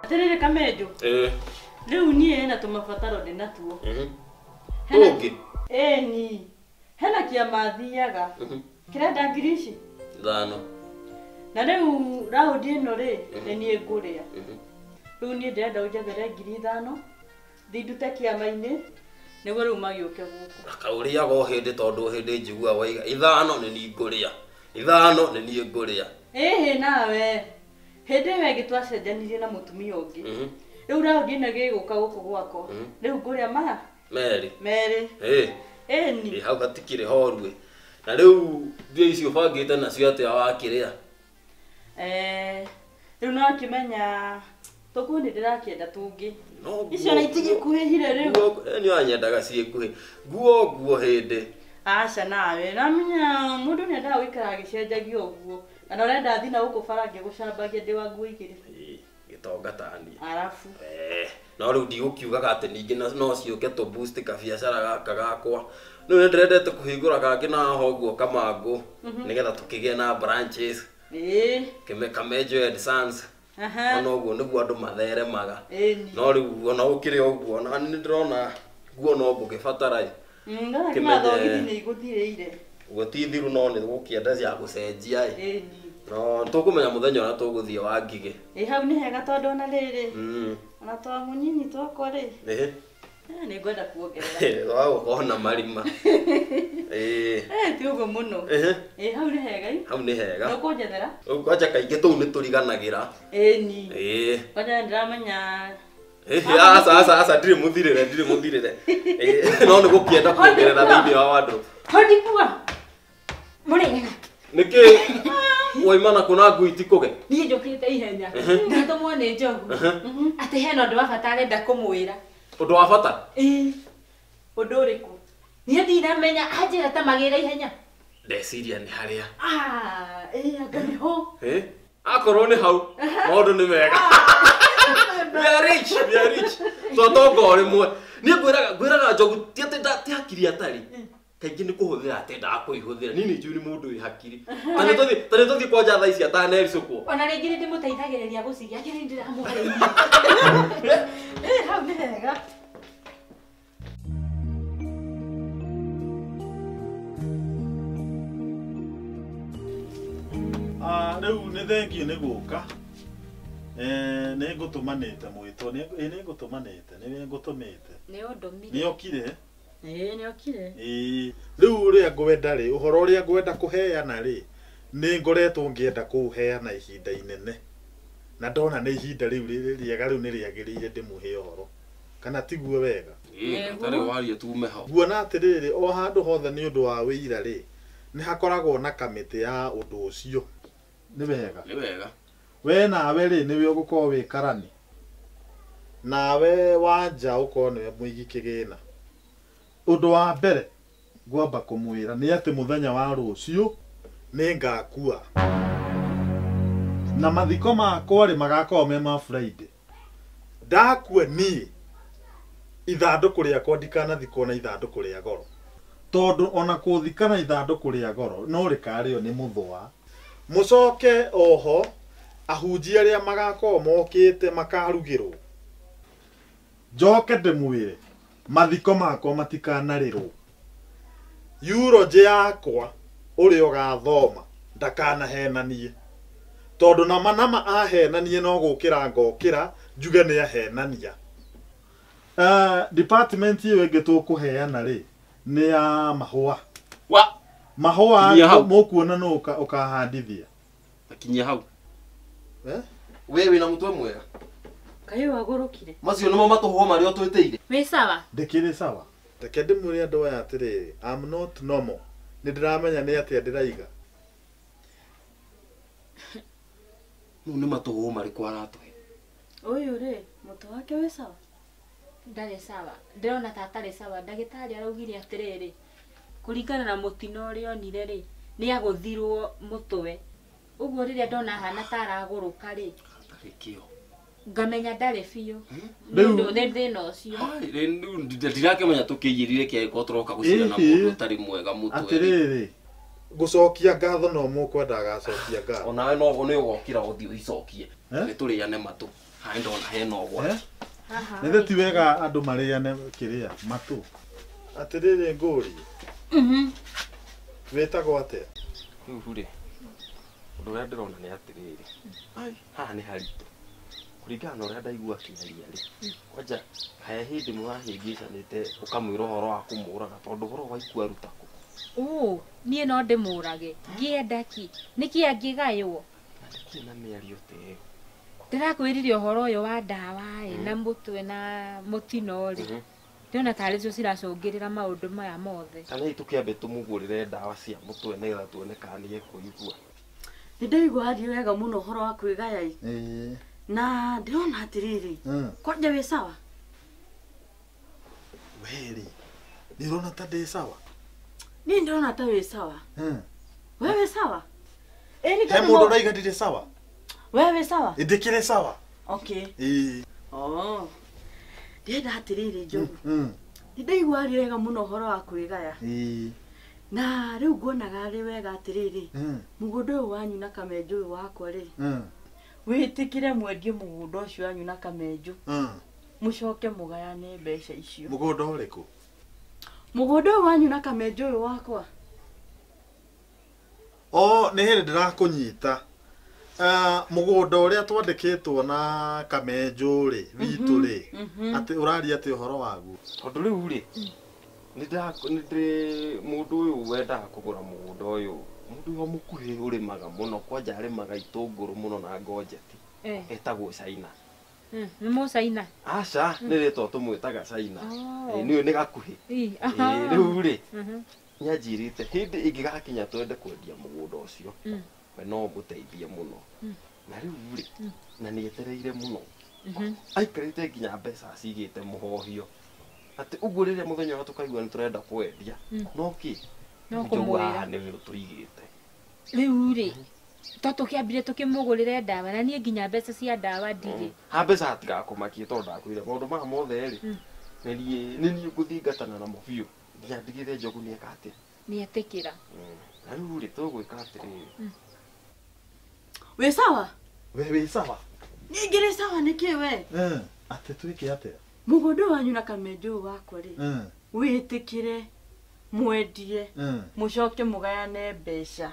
Atĩrĩrĩ Kamenjo. Ĩĩ. Rĩu niĩ na tũmabataro ndĩ natuo. Tũngĩ? Ĩni. Hena kĩama thiaga. Kĩrenda ngiri ici? 5. Na rĩu raundi ĩno rĩ, nĩ niĩ ngũrĩa. Rĩu niĩ ndĩrenda ũnjethere ngiri 5, thiĩ ndute kĩama-inĩ, Nĩguo rĩu magĩũke gũkũ. Na kaũrĩaga o hĩndĩ tondũ hĩndĩ njigua waiga ithano nĩ niĩ ngũrĩa. Ithano nĩ niĩ ngũrĩa. Ĩhĩ nawe. Hĩndĩ ĩyo ĩngĩ twacenjanirie na mũtumia ũngĩ. Rĩu raundi ĩno ĩgĩgũka gũkũ gwakwa. Rĩu ngũrĩa maya? Merĩ. Merĩ. Ĩĩ. Ĩni. Ĩ hau hatikĩrĩ horu ĩ. Na rĩu mbia icio ũbangĩte nacio atĩa wakĩrĩa? Rĩu no akĩmenya tũkuo nĩ ndĩrakĩenda tũngĩ. Icio na itigĩkuhĩhire rĩu. Nĩ wanyendaga ciĩkuhĩ. Nguo nguo hĩndĩ. Aca nawe, namenya mũndũ nĩ endaga gũikara agĩcenjagia ũguo. Kana ũrenda thiĩ na gũkũ bara ngĩgũcambagia ndĩ wa nguo igĩrĩ. Gĩtonga ta niĩ. Arabu. No rĩu ndigũkiugaga atĩ ningĩ no ciũke tũ boost kabiacara gaka gakwa. Rĩu nĩ ndĩrendete kũhingũra kangĩ na haha ũguo Kamangũ nĩgetha tũkĩgĩe na branches. Kĩme Kamenjo and Sons. Ona ũguo nĩguo andũ matheremaga. No rĩu ona gũkĩrĩ ũguo ona nĩ ndĩrona nguo no ngũgĩbatara ĩ. Ndona thogithi nĩ igũthirĩire. Ũguo ti thiru no nĩ gũkĩenda cia gũcenjia ĩ. No tũkũmenya mũthenya ũrĩa tũgũthiĩ wa Ngigĩ. Ĩ hau nĩ hega tondũ ona rĩrĩ. Ona twa mũnyinyi twakwa rĩ. Ĩhĩ. Nĩ ngwenda kuongerera. Wagũkorwo na marima. Ĩĩ. Ti ũguo mũno. Ĩ hau nĩ hega ĩ. Hau nĩ hega. Nĩũkũnjethera? Rĩu kwanja kaingĩ tũu nĩ tũriganagĩra. Ĩni. Ĩĩ. Kwanja nĩndĩramenya. Aca aca aca ndirĩ mũthirĩre ndirĩ mũthirĩre. No nĩ gũkĩenda kuongerera thĩinĩ wa wardrobe. Hodi kuwa. Mũrĩega. Nĩkĩ waima na kũna ngui itikũge? Niĩ njũkĩte ihenya. Ndatũmwo nĩ Njogu. Atĩ hena ũndũ wa bata arenda kũmwĩra. Ũndũ wa bata? Ĩĩ. Ũndũ ũrĩkũ? Niĩ ndinamenya anjĩra ta magĩra ihenya. Ndeciria nĩ harĩa. Ĩĩ anga nĩ ho. Akorwo nĩ hau maũndũ nĩ mega. We are rich, we are rich. Twatonga o rĩmwe. Niĩ ngwĩraga Njogu ti atĩ ti hakiri atarĩ. Kaingĩ nĩ kũhũthĩra atendaga kũihũthĩra. Niĩ nĩ njũĩ nĩ mũndũ wĩ hakiri. Ta nĩ tũthiĩ kwanja thaa ici atanericũkwo. Ona rĩngĩ nĩ ndĩmũteithagĩrĩria gũciria, akĩrĩ ndĩramũharĩirie. Hau nĩ hega. Rĩu nĩ thengiũ nĩ gũka. Nĩ ngũtũmanĩte mwĩtwo, nĩ ngũtũmanĩte, nĩ ngũtũmĩte. Nĩ ũndũmire. Nĩ okire? Ĩĩ nĩ okire. Ĩĩ. Rĩu ũrĩa ngwenda rĩ, ũhoro ũrĩa ngwenda kũheana rĩ, nĩ ngoretwo ngĩenda kũũheana ihinda inene. Na ndona nĩ ihinda rĩu rĩega rĩu nĩ rĩagĩrĩire ndĩmũhe ũhoro. Kana tiguo wega? Ĩĩ, tarĩ warie tume hau. Nguona atĩrĩrĩ, o handũ hothe nĩ ũndũ wa wĩira rĩ, nĩ hakoragwo na kamĩtĩ ya ũndũ ũcio. Nĩ wega. Nĩ wega. We nawe rĩ nĩwe ũgũkorwo wĩ karani. Nawe Wanja ũkorwo nĩwe mũigi kĩgĩna. Ũndũ wa mbere ngwamba kũmwĩra nĩ atĩ mũthenya wa rũciũ nĩ ngakua. Na mathiko makwa rĩ magakorwo me ma Friday. Ndakua niĩ ithandũkũ rĩakwa ndikanathikwo na ithandũkũ rĩa goro. Tondũ ona kũthika na ithandũkũ rĩa goro no rĩkarĩo nĩ mũthũa. Mũcoke oho ahunjia arĩa magakorwo mokĩte makarugĩrwo. Njoke ndĩmwĩre mathiko makwa matikanarĩrwo. Eulogy yakwa ũrĩa ũgathoma ndakanahenanie. Tondũ nama nama ahenanie no gũkĩra ngokĩra njuge nĩ ahenania. Department ĩyo ĩngĩ tũkũheana rĩ nĩ ya mahũa. Wa mahũa mũkuona nũ ũkahandithia. Akinyia hau. We wĩna mũtwe mwega. Kaĩ wagũrũkire? Macio nĩmo matũhũa marĩa ũtwĩtĩire. Wĩ sawa? Ndĩkĩrĩ sawa. Reke ndĩmwĩre andũ aya atĩrĩrĩ, I'm not normal. Nĩ ndĩramenya nĩ atĩa ndĩraiga. Mau nĩ matũhũa marĩkũ aratũhe? Ũyũ rĩ, mũtwe wake wĩ sawa? Ndarĩ sawa. Ndĩrona ta atarĩ sawa. Ndagĩtarĩ araugire atĩrĩrĩ, kũringana na mũtino ũrĩa onire rĩ, nĩ agũthirwo mũtwe. Ũguo rĩrĩa ndona ahana ta aragũrũka rĩ, Atarĩ kĩo. ngamenya ndarĩ biũ. Rĩu nĩ thĩna ũcio. Rĩu ndirakĩmenya tũkĩiyĩrire kĩangĩkorwo tũroka gũcira na mũndũ ũtarĩ mwega mũtwe. Atĩrĩrĩ, gũcokia ngatho no mũkwenda agacokia ngatho. Onawe no nĩ ũgokĩra ũthiĩ ũicokie. Nĩ tũrĩane matũ. Haha ndona hena ũgwati. Nĩ ti wega andũ marĩane kĩrĩa matũ. Atĩrĩrĩ ngũrie. Wĩtagwo atĩa? Rĩu rĩ, ũndũ ũrĩa ndĩrona nĩ atĩrĩrĩ. Haha nĩ haritũ. Kũringana na ũrĩa ndaigua akĩaria rĩ, kwanja he hĩndĩ mũrahĩngĩcanĩte ũkamwĩra ũhoro wa kũmũraga tondũ ũhoro wa ikua aruta kũ? Ũ, niĩ no ndĩmũrage. Ngĩenda kĩ? Nĩkĩ angĩgaywo? Na nĩkĩ na mĩario ta ĩyo? Ndĩrakwĩrire ũhoro ũyũ wa ndawa ĩ na mũtwe na mũtino rĩ. Ndĩrona tarĩ cio ciracũngĩrĩra maũndũ maya mothe. Kana hihi tũkĩambe tũmũgũrĩre ndawa cia mũtwe nĩgetha tuone kana nĩekũigua. Nĩndaigua aria wega mũno ũhoro wa kwĩgaya ĩ. Na ndĩrona atĩrĩrĩ, kwanja wĩ sawa? We rĩ, nĩ ũrona ta ndĩ sawa? Niĩ ndĩrona ta wĩ sawa. We wĩ sawa? He mũndũ ũraiga ndirĩ sawa? We wĩ sawa? Ndĩkĩrĩ sawa. Okay. Oh. Ndĩrenda atĩrĩrĩ Njogu. Nĩndaigua aria wega mũno ũhoro wa kwĩgaya. Na rĩu nguonaga arĩ wega atĩrĩrĩ, mũgũnda ũyũ wanyu na Kamenjũ ũyũ wakwa rĩ, wĩtĩkĩre mwendie mũgũnda ũcio wanyu na Kamenjũ. Mũcoke mũgayane mbeca icio. Mũgũnda ũrĩkũ? Mũgũnda ũyũ wanyu na Kamenjũ ũyũ wakwa. O, nĩ hĩndĩ ndĩrakũnyita. Mũgũnda ũrĩa twandĩkĩtwo na Kamenjũ rĩ, witũ rĩ, atĩ ũraria atĩ ũhoro waguo. Tondũ rĩu rĩ, nĩ mũndũ ũyũ wendaga kũgũra mũgũnda ũyũ, mũndũ ũyũ mũkuhĩ ũrĩmaga mũno, kwanja arĩmaga itũngũrũ mũno na ngonjeti. Etagwo Caina. Nĩ mũcaina? Aca, nĩ rĩtwa tũmwĩtaga Caina. Nĩ nĩ gakuhĩ. Rĩu rĩ, nĩanjĩrĩte hĩndĩ ĩngĩgakinya twende kwendia mũgũnda ũcio, we no mũteithie mũno. Na rĩu rĩ, na nĩetereire mũno. Aikarĩte nginya mbeca acigĩte mũhohio. Atĩ ũguo rĩrĩa mũthenya ũrĩa tũkaigua nĩ tũrenda kwendia, no kĩ? No kũmwĩra. Nĩwe ũtũigĩte. Rĩu rĩ, to tũkĩambire tũkĩmũgũrĩre ndawa na niĩ nginya mbeca cia ndawa ndirĩ. Ha mbeca hatigakũmakie tondũ ndakwĩra maũndũ maya mothe rĩ, nĩ niĩ ngũthingatana namo biũ nginya ndigĩre Njogu nĩeka atĩa? Nĩetĩkĩra. Na rĩu rĩ, tũgwĩka atĩrĩrĩ. Wĩ sawa? We wĩ sawa? Niĩ ngĩrĩ sawa nĩkĩ we? Atĩ twĩke atĩa? Mũgũnda wanyu na Kamenjũ ũyũ wakwa rĩ, wĩtĩkĩre mwendie, mũcoke mũgayane mbeca.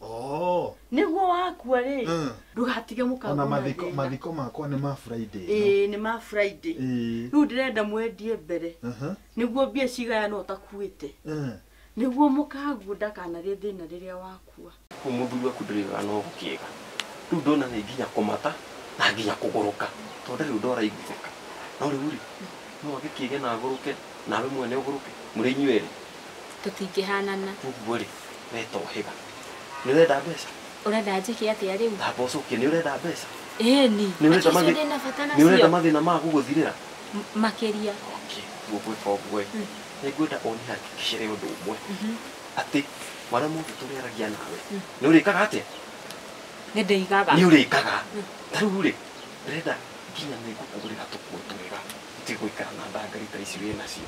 Oh. Nĩguo wakua rĩ, ndũgatige mũkagũra. Ona mathiko makwa nĩ ma Friday. Ĩĩ, nĩ ma Friday. Rĩu ndĩrenda mwendie mbere. Nĩguo mbia cigayanwo ũtakuĩte. Nĩguo mũkaguo ndakanarĩe thĩna rĩrĩa wakua. Kũu mũthuri waku ndĩrĩgaga no gũkĩga. Rĩu ndona nĩ nginya kũmata na nginya kũgũrũka tondũ rĩu ndoraiguithĩka. No rĩu rĩ, no agĩkĩge na agũrũke nawe mwene ũgũrũke mũrĩ inyuĩ erĩ. Tũtingĩhanana. Ũguo rĩ, we tohĩga. Nĩ ũrenda mbeca? Ũrenda njĩke atĩa rĩu? Tamba ũcokie, nĩ ũrenda mbeca? Ĩni. Nĩ ũrenda mathĩna ma gũgũthirĩra? Makĩria. Okay, gũgwĩka ũguo ĩ. Nĩngwenda ũnihakikicĩre ũndũ ũmwe. Atĩ marĩa mothe tũrĩaragia nawe, nĩ ũrĩkaga atĩa? Nĩ ndĩigaga. Nĩ ũrĩkaga. Ta rĩu rĩ, ndĩrenda nginya nĩngũkũgũrĩra tũkuo twega, ũtige gũikara na ndangari ta ici wĩ nacio.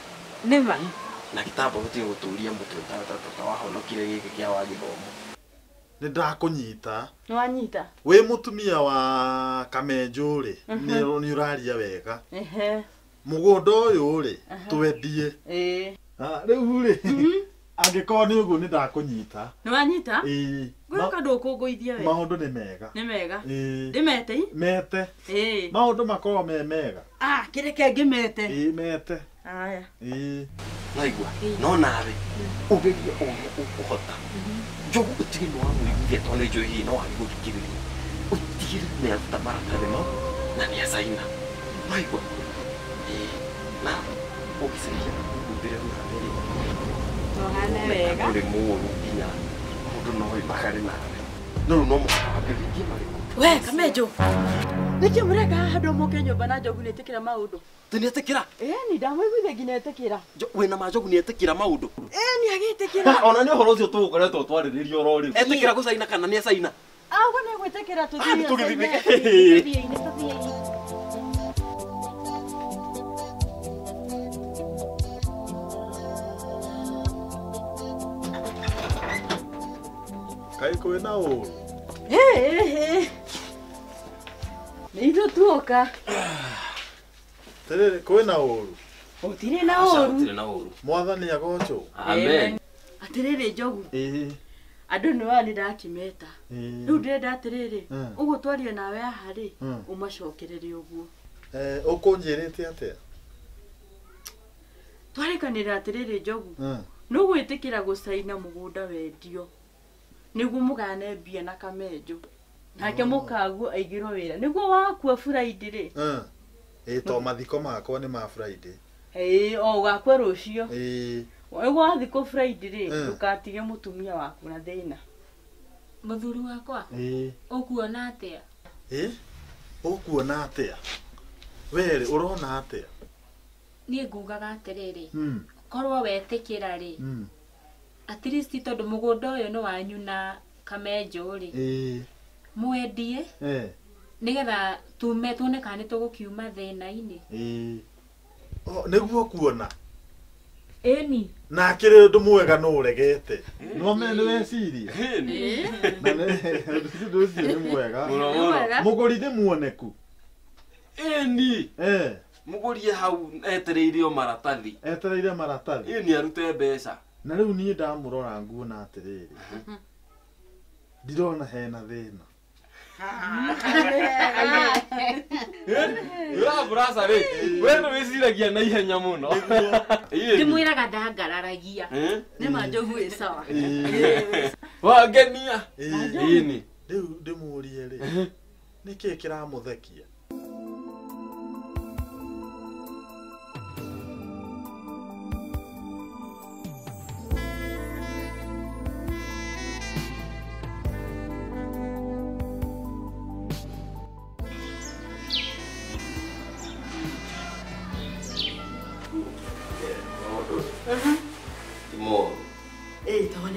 Nĩma? Na gĩtambaya ũtige gũtũria mũtwe ta wahonokire gĩkĩ kĩa wa gĩthomo. Nĩ ndakũnyita. Nĩ wanyita? Wĩ mũtumia wa Kamenjũ rĩ, nĩ ũraria wega. Mũgũnda ũyũ rĩ, twendie. Rĩu rĩ, angĩkorwo nĩ ũguo nĩ ndakũnyita. Nĩ wanyita? Ĩĩ. Ngwĩhoka ndũkũngũithia we. Maũndũ nĩ mega. Nĩ mega. Ndĩmete? Mete. Maũndũ makorwo me mega. Ah, kĩreke ngĩmete. Ĩĩ, mete. Aya. Ĩĩ. Naigua, no nawe ũgerie ũrĩa ũkũhota. Njogu ũtige nĩ wamũiguithia tondũ nĩ njũĩ hihi no wage gũthikĩrĩria. Ũtigĩrĩre nĩ aruta maratathi mau na nĩ acaina. Naigua? Ĩĩ. Na ũgĩcaria ũhumbĩre nawe rĩ. Ũhane wega. Ũrĩ mũũru nginya mũndũ no oimagare nawe. No rĩu no mũhaka wambe ũhingie marĩkũ. We Kamenjũ. Nĩkĩ mũreka haha andũ moke nyũmba na Njogu nĩetĩkĩra maũndũ? Tĩ nĩetĩkĩra? Ĩni ndamũiguithia nginya etĩkĩra. Wĩna ma Njogu nĩetĩkĩra maũndũ? Ĩni agĩtĩkĩra. Ona nĩ ũhoro ũcio tũgũkoretwo twarĩrĩria oro rĩu. Etĩkĩra gũcaina kana nĩacaina? Ũguo nĩegwĩtĩkĩra tũthiĩ. Tũgĩthiĩ. Tũthiĩ. Kaĩ kwĩna ũru? Nĩ ithuĩ tuoka. Tĩrĩrĩ, kwĩna ũru? Gũtirĩ na ũru. Gũtirĩ na ũru. Mwathani agocwo. Amen. Atĩrĩrĩ Njogu. Ĩĩ. Andũ nĩ wa nĩ ndakĩmeta. Rĩu ndĩrenda atĩrĩrĩ, ũguo twarie nawe haha rĩ, ũmacokerere ũguo. Ũkũnjĩrĩte atĩa? Twarĩkanĩra atĩrĩrĩ Njogu. Nũgwĩtĩkĩra gũcaina mũgũnda wendio. Nĩguo mũgane mbia na Kamenjo. Nake mũkaguo aigĩrwo wĩra. Nĩguo wakua Friday rĩ. To mathiko makwa nĩ ma Friday. O ũgakua rũciũ. Nĩguo wathikwo Friday rĩ, ndũgatige mũtumia waku na thĩna. Mũthuri wakwa. Ũkuona atĩa? Ũkuona atĩa? Wee ũrona atĩa? Niĩ ngugaga atĩrĩrĩ. Korwo wetĩkĩra rĩ. At least tondũ mũgũnda ũyũ nĩ wanyu na Kamenjo rĩ. Mwendie. Nĩgetha tume tuone kana nĩ tũgũkiuma thĩna-inĩ. Nĩguo kuona. Ĩni. Na akĩrĩ ũndũ mwega no ũregete. No me nĩ weciria. Na nĩ ũndũ ũcio nĩ mwega. Mũgũri nĩ muoneku. Ĩni. Mũgũri hau etereire o maratathi. Etereire maratathi. Ĩni arute mbeca. Na rĩu niĩ ndamũrora nguona atĩrĩrĩ. Ndirona hena thĩna. Ũra rĩ, we nĩ wĩciragia na ihenya mũno. Ndĩmwĩraga ndangararagia. Nĩ ma Njogu ĩ sawa. Wangenia. Ĩni. Rĩu ndĩmũrie rĩ, nĩkĩĩ kĩramũthekia?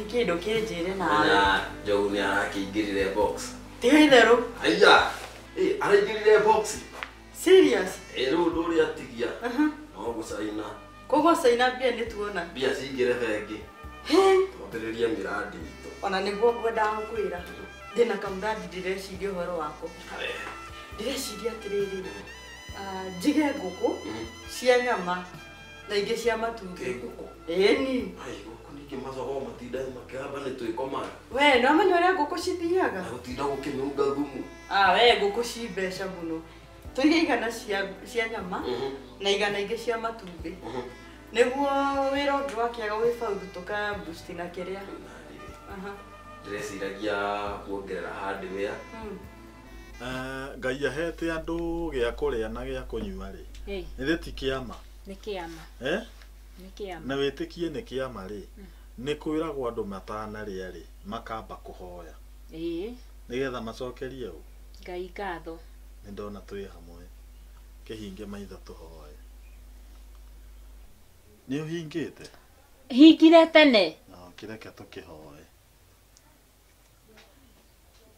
Kĩndũ kĩnjĩre nawe. Njogu nĩ arakĩingĩrire box. Ti itherũ. Aya. Araingĩrire box. Serious? Rĩu ũndũ ũrĩa atigia. No gũcaina. Koguo caina mbia nĩ tuona. Mbia cingĩre bengi. Twambĩrĩrie mĩrandi itũ. Ona nĩguo ngwendaga gũkwĩra. Ndĩna kamũrandi ndĩreciria ũhoro wako. Ndĩreciria atĩrĩrĩ. Njige ngũkũ cia nyama na ingĩ cia matumbĩ. Ngũkũ. Ĩni. Macogo matinda makĩhamba nĩ twĩkomaga. We no amenya ũrĩa ngũkũ cithiaga. Na gũtinda gũkĩnunga thumu. We ngũkũ ci mbeca mũno. Tũige igana cia nyama na igana ingĩ cia matumbĩ. Nĩguo wĩra ũngĩ wakĩaga gwĩbauthu tũka boost na kĩrĩa. Ndĩreciragia kuongerera hardware. Ngai ahete andũ gĩa kũrĩa na gĩa kũnyua rĩ. Nĩ ti kĩama. Nĩ kĩama. Nĩ kĩama. Na wĩtĩkie nĩ kĩama rĩ. Nĩ kwĩragwo andũ matanarĩa rĩ makamba kũhoya. Nĩgetha macokerie ũ Ngai ngatho. Nĩ ndona twĩ hamwe. Kĩhinge maitho tũhoe. Nĩ ũhingĩte? Hingire tene. No kĩreke tũkĩhoe.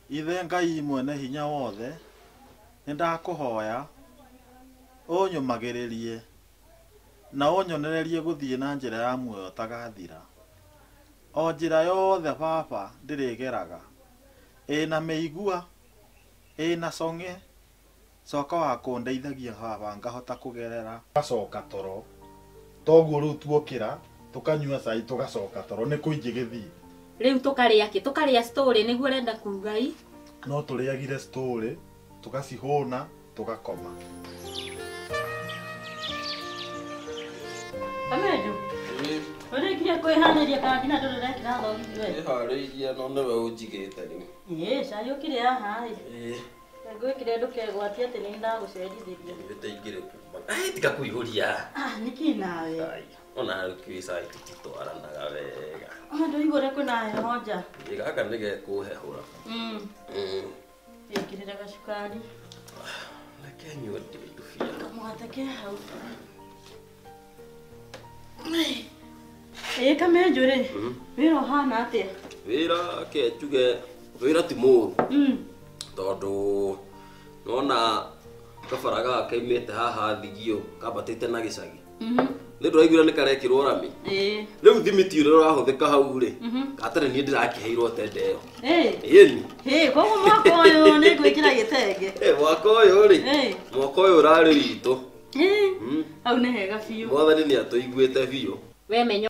Ithe Ngai mwene hinya wothe, nĩ ndakũhoya ũnyũmagĩrĩrie na ũnyonererie gũthiĩ na njĩra ya muoyo ũtagathira. O njĩra yothe baba ndĩrĩgeraga ĩna mĩigua ĩna cong'e coka wa kũndeithagia baba ngahota kũgerera. Gacoka toro toguo rĩu tuokĩra tũkanyua cai tũgacoka toro nĩ kũingĩ gĩthiĩ. Rĩu tũkarĩa kĩ? Tũkarĩa story nĩguo ũrenda kuga i? No tũrĩagire story tũgacihũna tũgakoma. Kamenjo. Ũrĩkirie kwĩharĩria kana nginya ndũrĩ ũrekĩra thogithi we? Ndĩharĩirie no nĩwe ũnjigĩte rĩu. Cai ũkĩrĩ haha ĩ. Ngwĩkire ndũkegwatie atĩ nĩ ndagũcerithĩria. Ndĩingĩre kuma. Tiga kũihũria. Nĩkĩ nawe? Ona rĩu cai tũtitwaranaga wega. Ndũigua ũrĩa kwĩna heho nja. Gaka nĩ gekũhehũra. Ĩkĩrĩra gacukari. Reke nyue ndubia. Kamũgate ke hau. Kamenjo rĩ, wĩra ũhana atĩa? Wĩra ke njuge wĩra ti mũũru. Tondũ nona kabara gaka kaimĩte haha thigio kambatĩte na gĩcagi. Nĩ ndĩraiguire nĩ karekĩrwo rami. Rĩu thimiti ũrĩa ũrahũthĩka hau rĩ, gatarĩ niĩ ndĩrakĩheirwo tenda ĩyo. Ĩni. Koguo mwaka ũyũ nĩ ngwĩkĩra gĩtenge. Mwaka ũyũ rĩ, mwaka ũyũ ũrarĩ witũ. Hau nĩ hega biũ. Mwathani nĩ atũiguĩte biũ. We menya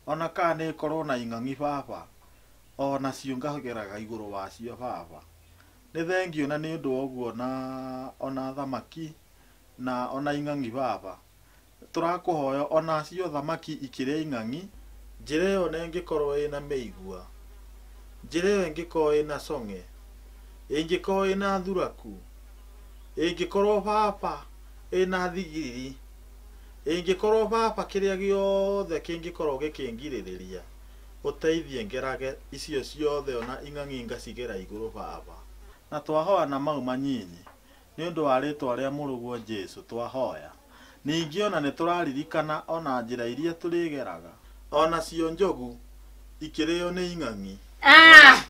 Ona kana nĩ ĩkorwo na ing'ang'i baba. Onacio ngageraga igũrũ wacio baba. Nĩ thengiũ na nĩ ũndũ wa ũguo na ona thamaki na ona ing'ang'i baba. Tũrakũhoya onacio thamaki ikĩrĩa ing'ang'i, njĩra ĩyo ona ĩngĩkorwo ĩna mĩigua, njĩra ĩyo ĩngĩkorwo ĩna cong'e, ĩngĩkorwo ĩna thuraku, ĩngĩkorwo baba ĩna thigiriri, ĩngĩkorwo baba kĩrĩa gĩothe kĩngĩkorwo gĩkĩngirĩrĩria, ũteithie ngerage icio ciothe ona ing'ang'i ngacigera igũrũ baba. Na twahoya na mau manyinyi nĩ ũndũ wa rĩtwa rĩa mũrũguo Jesũ twahoya. Ningĩ ona nĩ tũraririkana ona njĩra iria tũrĩgeraga, onacio njogu ikĩrĩo nĩ ing'ang'i. Ah!